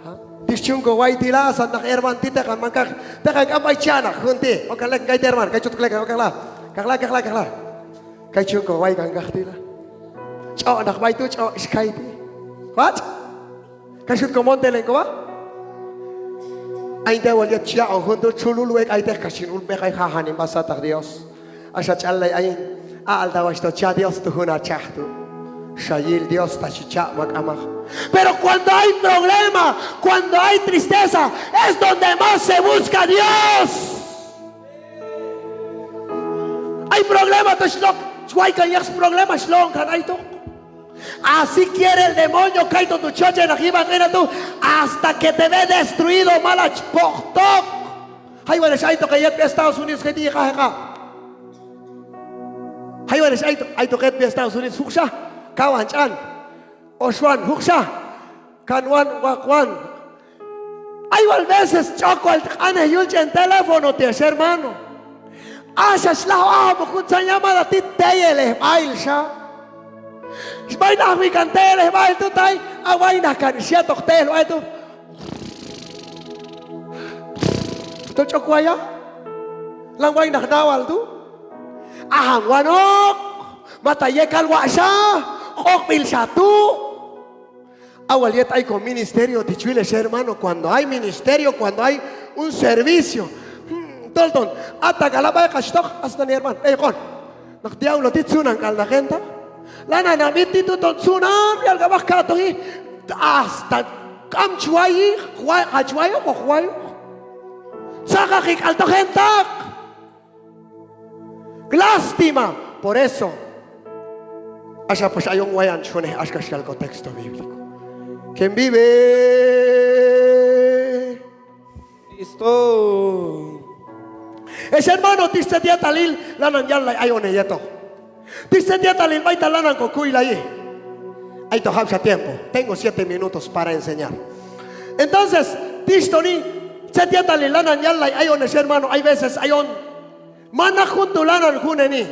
Ha? Tix chun ko way ti' la, asan naq hermano ti' teqan man kaj, teqan k'am b'ay cha' naq jun ti'. Okan lekan kay ti' hermano, kay chut lekan, okan la. Kaqla, kaqla, kaqla. Kay chun ko way kan kaj ti' la. Ch'oq' naq b'ay tu', ch'oq' ix kay ti'. Watx'? Kay xut ko montelen ko b'a. Ayin te wal yet chi yaq'on jun tu', txulul wek' ayteq kax chin ul b'eq ay, jajan hin b'a sataq Dios. Axa ch'allay ayin. Aq'alta' watx' to cha Dios tu' jun a txaj tu'. Xa yil Dios ta chi cha' ma k'amaq. Pero cuando hay problema, cuando hay tristeza, es donde más se busca Dios. Ay problema tu' xlok, xway kan yaj sproblema, xloon kan aytoq. Así quiere el demonio, kaytu' tu' choche naq yib'an q'inal tu', hasta que te ve destruido, mal ach pojtoq. Jay wal ex aytoq heyetb'i Estados Unidos, kay ti' yiqaj heq'a'. Jay wal ex aytoq, aytoq hetb'i Estados Unidos, juqxa, kawan ch'an, oxwan, juqxa, kanwan, waqwan. Ay wal veces ch'ok wal q'anej yul ch'en teléfono ti' ex hermano. Axa xlajwi ajab'oq juntzan llamada ti', teyelejb'ahil xa. Xb'ay najwi kan teyelejb'ahil tu' tay, a waynaq kan xyetoq teyelejb'ahil tu'. To ch'ok waya, lan waynaq nawal tu'. Ajan wanoq, mata yekal wa'xa, q'oqb'il xa tu'. A wal yet ay ko ministerio ti' chwil ex hermano, cuando hay ministerio, cuando hay un servicio. Hmm, tol ton, ata k'al a b'ay kaxtoq, hasta ni hermano, ey q'on. Naq diablo ti' tzunan k'al naq hentaq. Lanan a b'it ti' tu' ton tzunan, yal k'amaq katoji. Hasta k'am chwayi, wa-, hach wayoq, hoq wayoq. Tzaqaqi k'al toq hentaq. Lástima. Por eso, axa pax ayon wayan chi junej axka xyal ko texto bíblico. ¿Quién vive? Cristo. Ex hermano, tix tzet yetalil lanan yallay ayon heyetoq. Tix tzet yetalil b'aytal lanan ko kuylayi. Aytoq jab'xa tiempo. Tengo siete minutos para enseñar. Entonces, tix toni tzet yetalil lanan yallay ayon ex hermano. Hay veces ayon manaq jun tu' lanan juneni.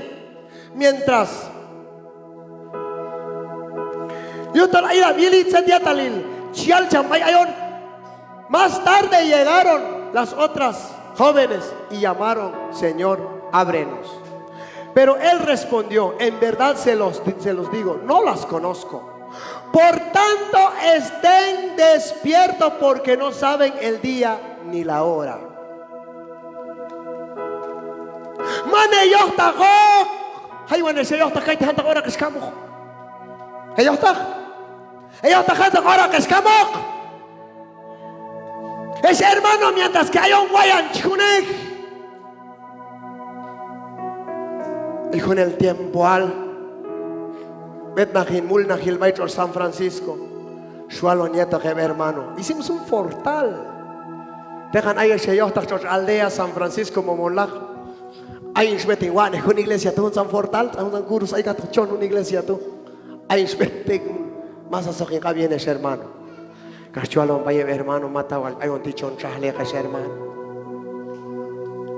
Mientras, yujtol ay ilab' yili tzet yetalil chi yal cham b'ay ayon. Más tarde llegaron las otras jóvenes y llamaron: "Señor, ábrenos". Pero él respondió: "En verdad se los, se los digo, no las conozco. Por tanto, estén despiertos, porque no saben el día ni la hora". Man heyojtaqoq. Jaywan ex heyojtaq kayti' jantaq hora hex kamoq. Heyojtaq. Heyojtaq jantaq hora hex kamoq. Ex hermano, mientras que ayon wayan chi junej. Ay junel tiempoal, b'etnaq hin mulnajil b'ay tx'otx' San Francisco, xwalon yetoq heb' hermano. Hicimos un portal. Teqan ayex heyojtaq tx'otx' aldea San Francisco Momonlaj. Ayin xb'et hin watx'nej jun iglesia tu' juntzan portal, juntzan kurus ay katoq chon jun iglesia tu'. Ayin xb'et hin, masasoq hin q'ab' yin ex hermano. Kax chwalon b'ay heb' hermano, mata wal ayon ti' chon txajli ex hermano.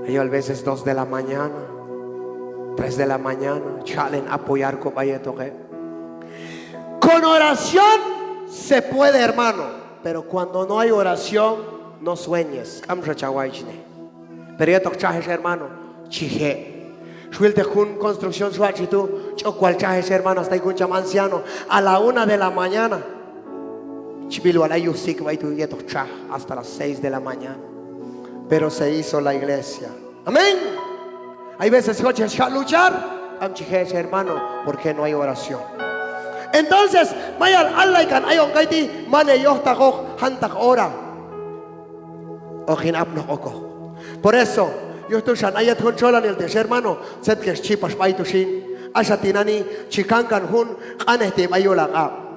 Ay wal veces dos de la mañana, tres de la mañana, chaq'len apoyar ko b'a yetoq heb'. Con oración se puede, hermano, pero cuando no hay oración, no sueñes. K'amxa cha waychnej. Pero yetoq txaj ex hermano, chi je'. Xwilteq jun construcción xwatx'ji tu', ch'ok wal txaj ex hermano, hasta ay jun cham anciano, a la una de la mañana chi b'il wal ay yuj sik' b'ay tu' yetoq txaj, hasta las seis de la mañana. Pero se hizo la iglesia. Amén. Hay veces jochej chi jaq' luchar, k'am chi je' ex hermano, porque no hay oración. Entonces, mayal allay kan ayon kayti', man heyojtaqoq jantaq hora hoq hin apnoq okoq. Por eso, yuj tu' xan a yet jun txolanil ti' ex hermano, tzet kex chi pax b'ay tu' xin, axa tinani' chi kankan jun q'anej ti' b'ay yul a q'ab'.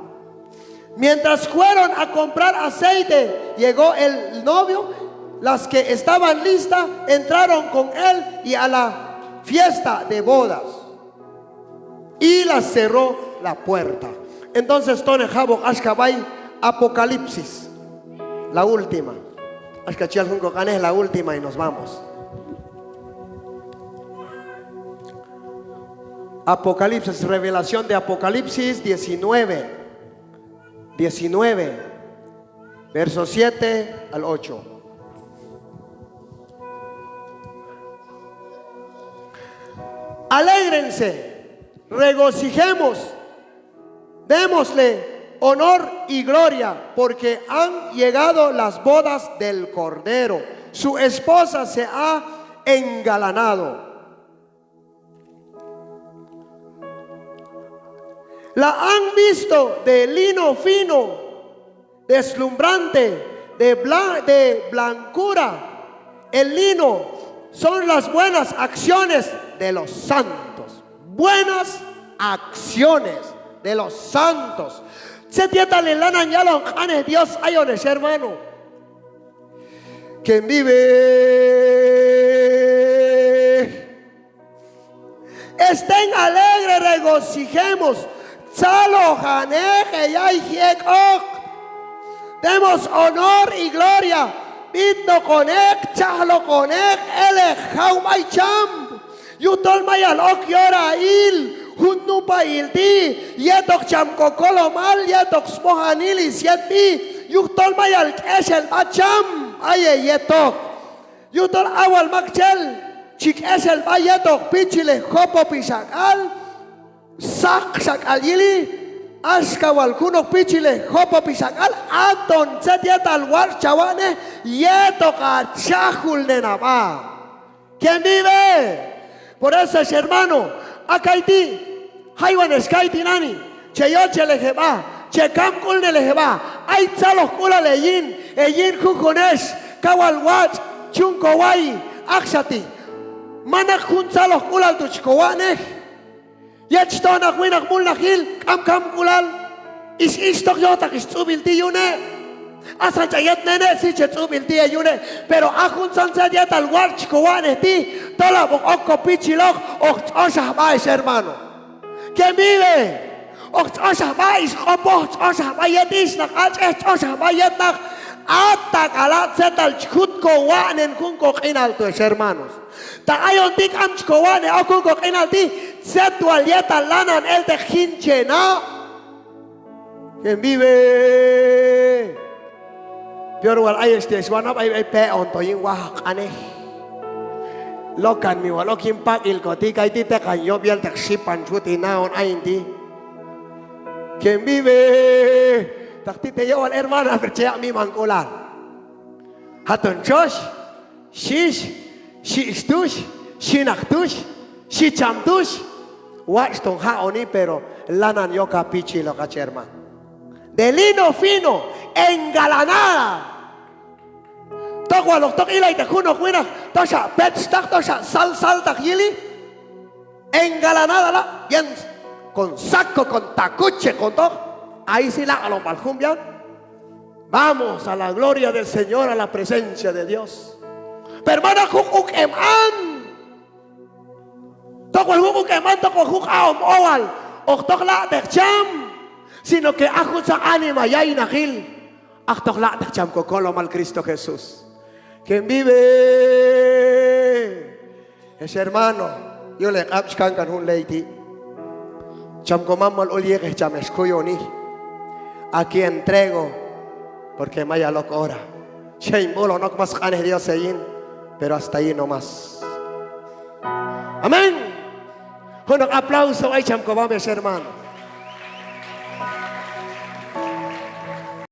Mientras fueron a comprar aceite, llegó el novio, las que estaban listas entraron con él y a la fiesta de bodas. Y la cerró la puerta. Entonces, tonej jab'oq axka b'ay Apocalipsis, la última. Axka chi yal jun ko q'anej, la última y nos vamos. Apocalipsis, revelación de Apocalipsis diecinueve, diecinueve, verso siete al ocho. Alégrense, regocijemos, démosle honor y gloria, porque han llegado las bodas del Cordero. Su esposa se ha engalanado. La han visto de lino fino, deslumbrante, de bla-, de blancura. El lino son las buenas acciones de los santos. Buenas acciones de los santos. Tzet yetal lanan yalon q'anej Dios ayon, ex hermano. Quien vive. Estén alegres, regocijemos. Tzalojanej, heyayji ek'oq. Demos honor y gloria. B'itnoqonej, txajloqonej, elej jaw b'ay cham. Yujtol mayal ok yorail jun nupa'il ti' yetoq cham kokolomal, yetoq smojanil syetb'i. Yujtol mayal k'exel b'a cham ay heyetoq. Yujtol a wal maktxel chi k'exel b'a yetoq pichilej jopopixak'al, saqxak'al yili, axka wal junoq pichilej jopopixak'al, aton tzet yetal watx' chawatx'nej yetoq ha txajulnen ha b'a. ¿Quién vive? Por eso, ex hermano, a kayti', jaywan ex kayti' nani, che yochelej heb'a, che kamk'ulnelej heb'a. Ay tzalojk'ulal heyin, heyin junjun ex, kaw wal watx' chun koway. Axa ti' manaq jun tzalojk'ulal tu' chi kowatx'nej. Yet chi toj naq winaq mulnajil, k'am kamk'ulal, ix ixtoq yojtaq ix tz'ub'il ti' yune'. Asan ch'an yet nene' si che tz'ub'il ti' heyune'. Pero a juntzan tzet yetal watx' chi kowatx'nej ti', tolab' hoq ok kopichiloq, hoq tx'oxaj b'a, ex hermano. ¿Quién vive? Hoq tx'oxaj b'a ix q'opoj, tx'oxaj b'a yet ix naq ach'ej, tx'oxaj b'a yet naq at, ta k'ala' tzetal chi jut kowatx'nen jun koq'inal tu', ex hermanos. Ta ayon ti' k'am chi kowatx'nej ok jun koq'inal ti', tzet wal yetal lanan elteq jin che na'. ¿Quién vive? Peor wal ayex ti' ex wanab', ay, ay peq'onto yin wajaq q'anej. Lokan mi wal ok yin pak'il koti', kayti' teqan yob' yelteq xipan chi wut hin na'on ayin ti'. ¿Quién vive? Taq ti' te yowal hermana, pero che yaq' mimank'ulal. Haton txox, xhix, xhi ix tux, xhi naq tux, xhi cham tux. Watx' ton jaq'oni, pero lanan yok ha pichiloq, hach hermano. De lino fino, engalanada. Tok wal hoq toq ilayteq junoq winaq toxa petxtaq, toxa sal saltaq yili. Engalanada la', bien, con saco, con tacuche, con todo. Ahí sí laq'lon b'al jun b'ian. Vamos a la gloria del Señor, a la presencia de Dios. Pero manaq juj uk'em an. Tok wal juj uk'em an, tok wal juj aq'om owal hoq toq laq'teq cham, sino que a juntzan anima yaynaqil hoq toq laq'teq cham Kokolomal Cristo Jesús. ¿Quién vive? Ex hermano, yul heq'ab' chi kankan jun ley ti'. Cham Komam wal ul yiqej cham ex kuyoni. Aquí entrego, porque mayal ok hora. Che hin b'ulon ok más q'anej Dios heyin, pero hasta ahí nomás. Amén. Junoq aplauso b'ay cham Komam, ex hermano.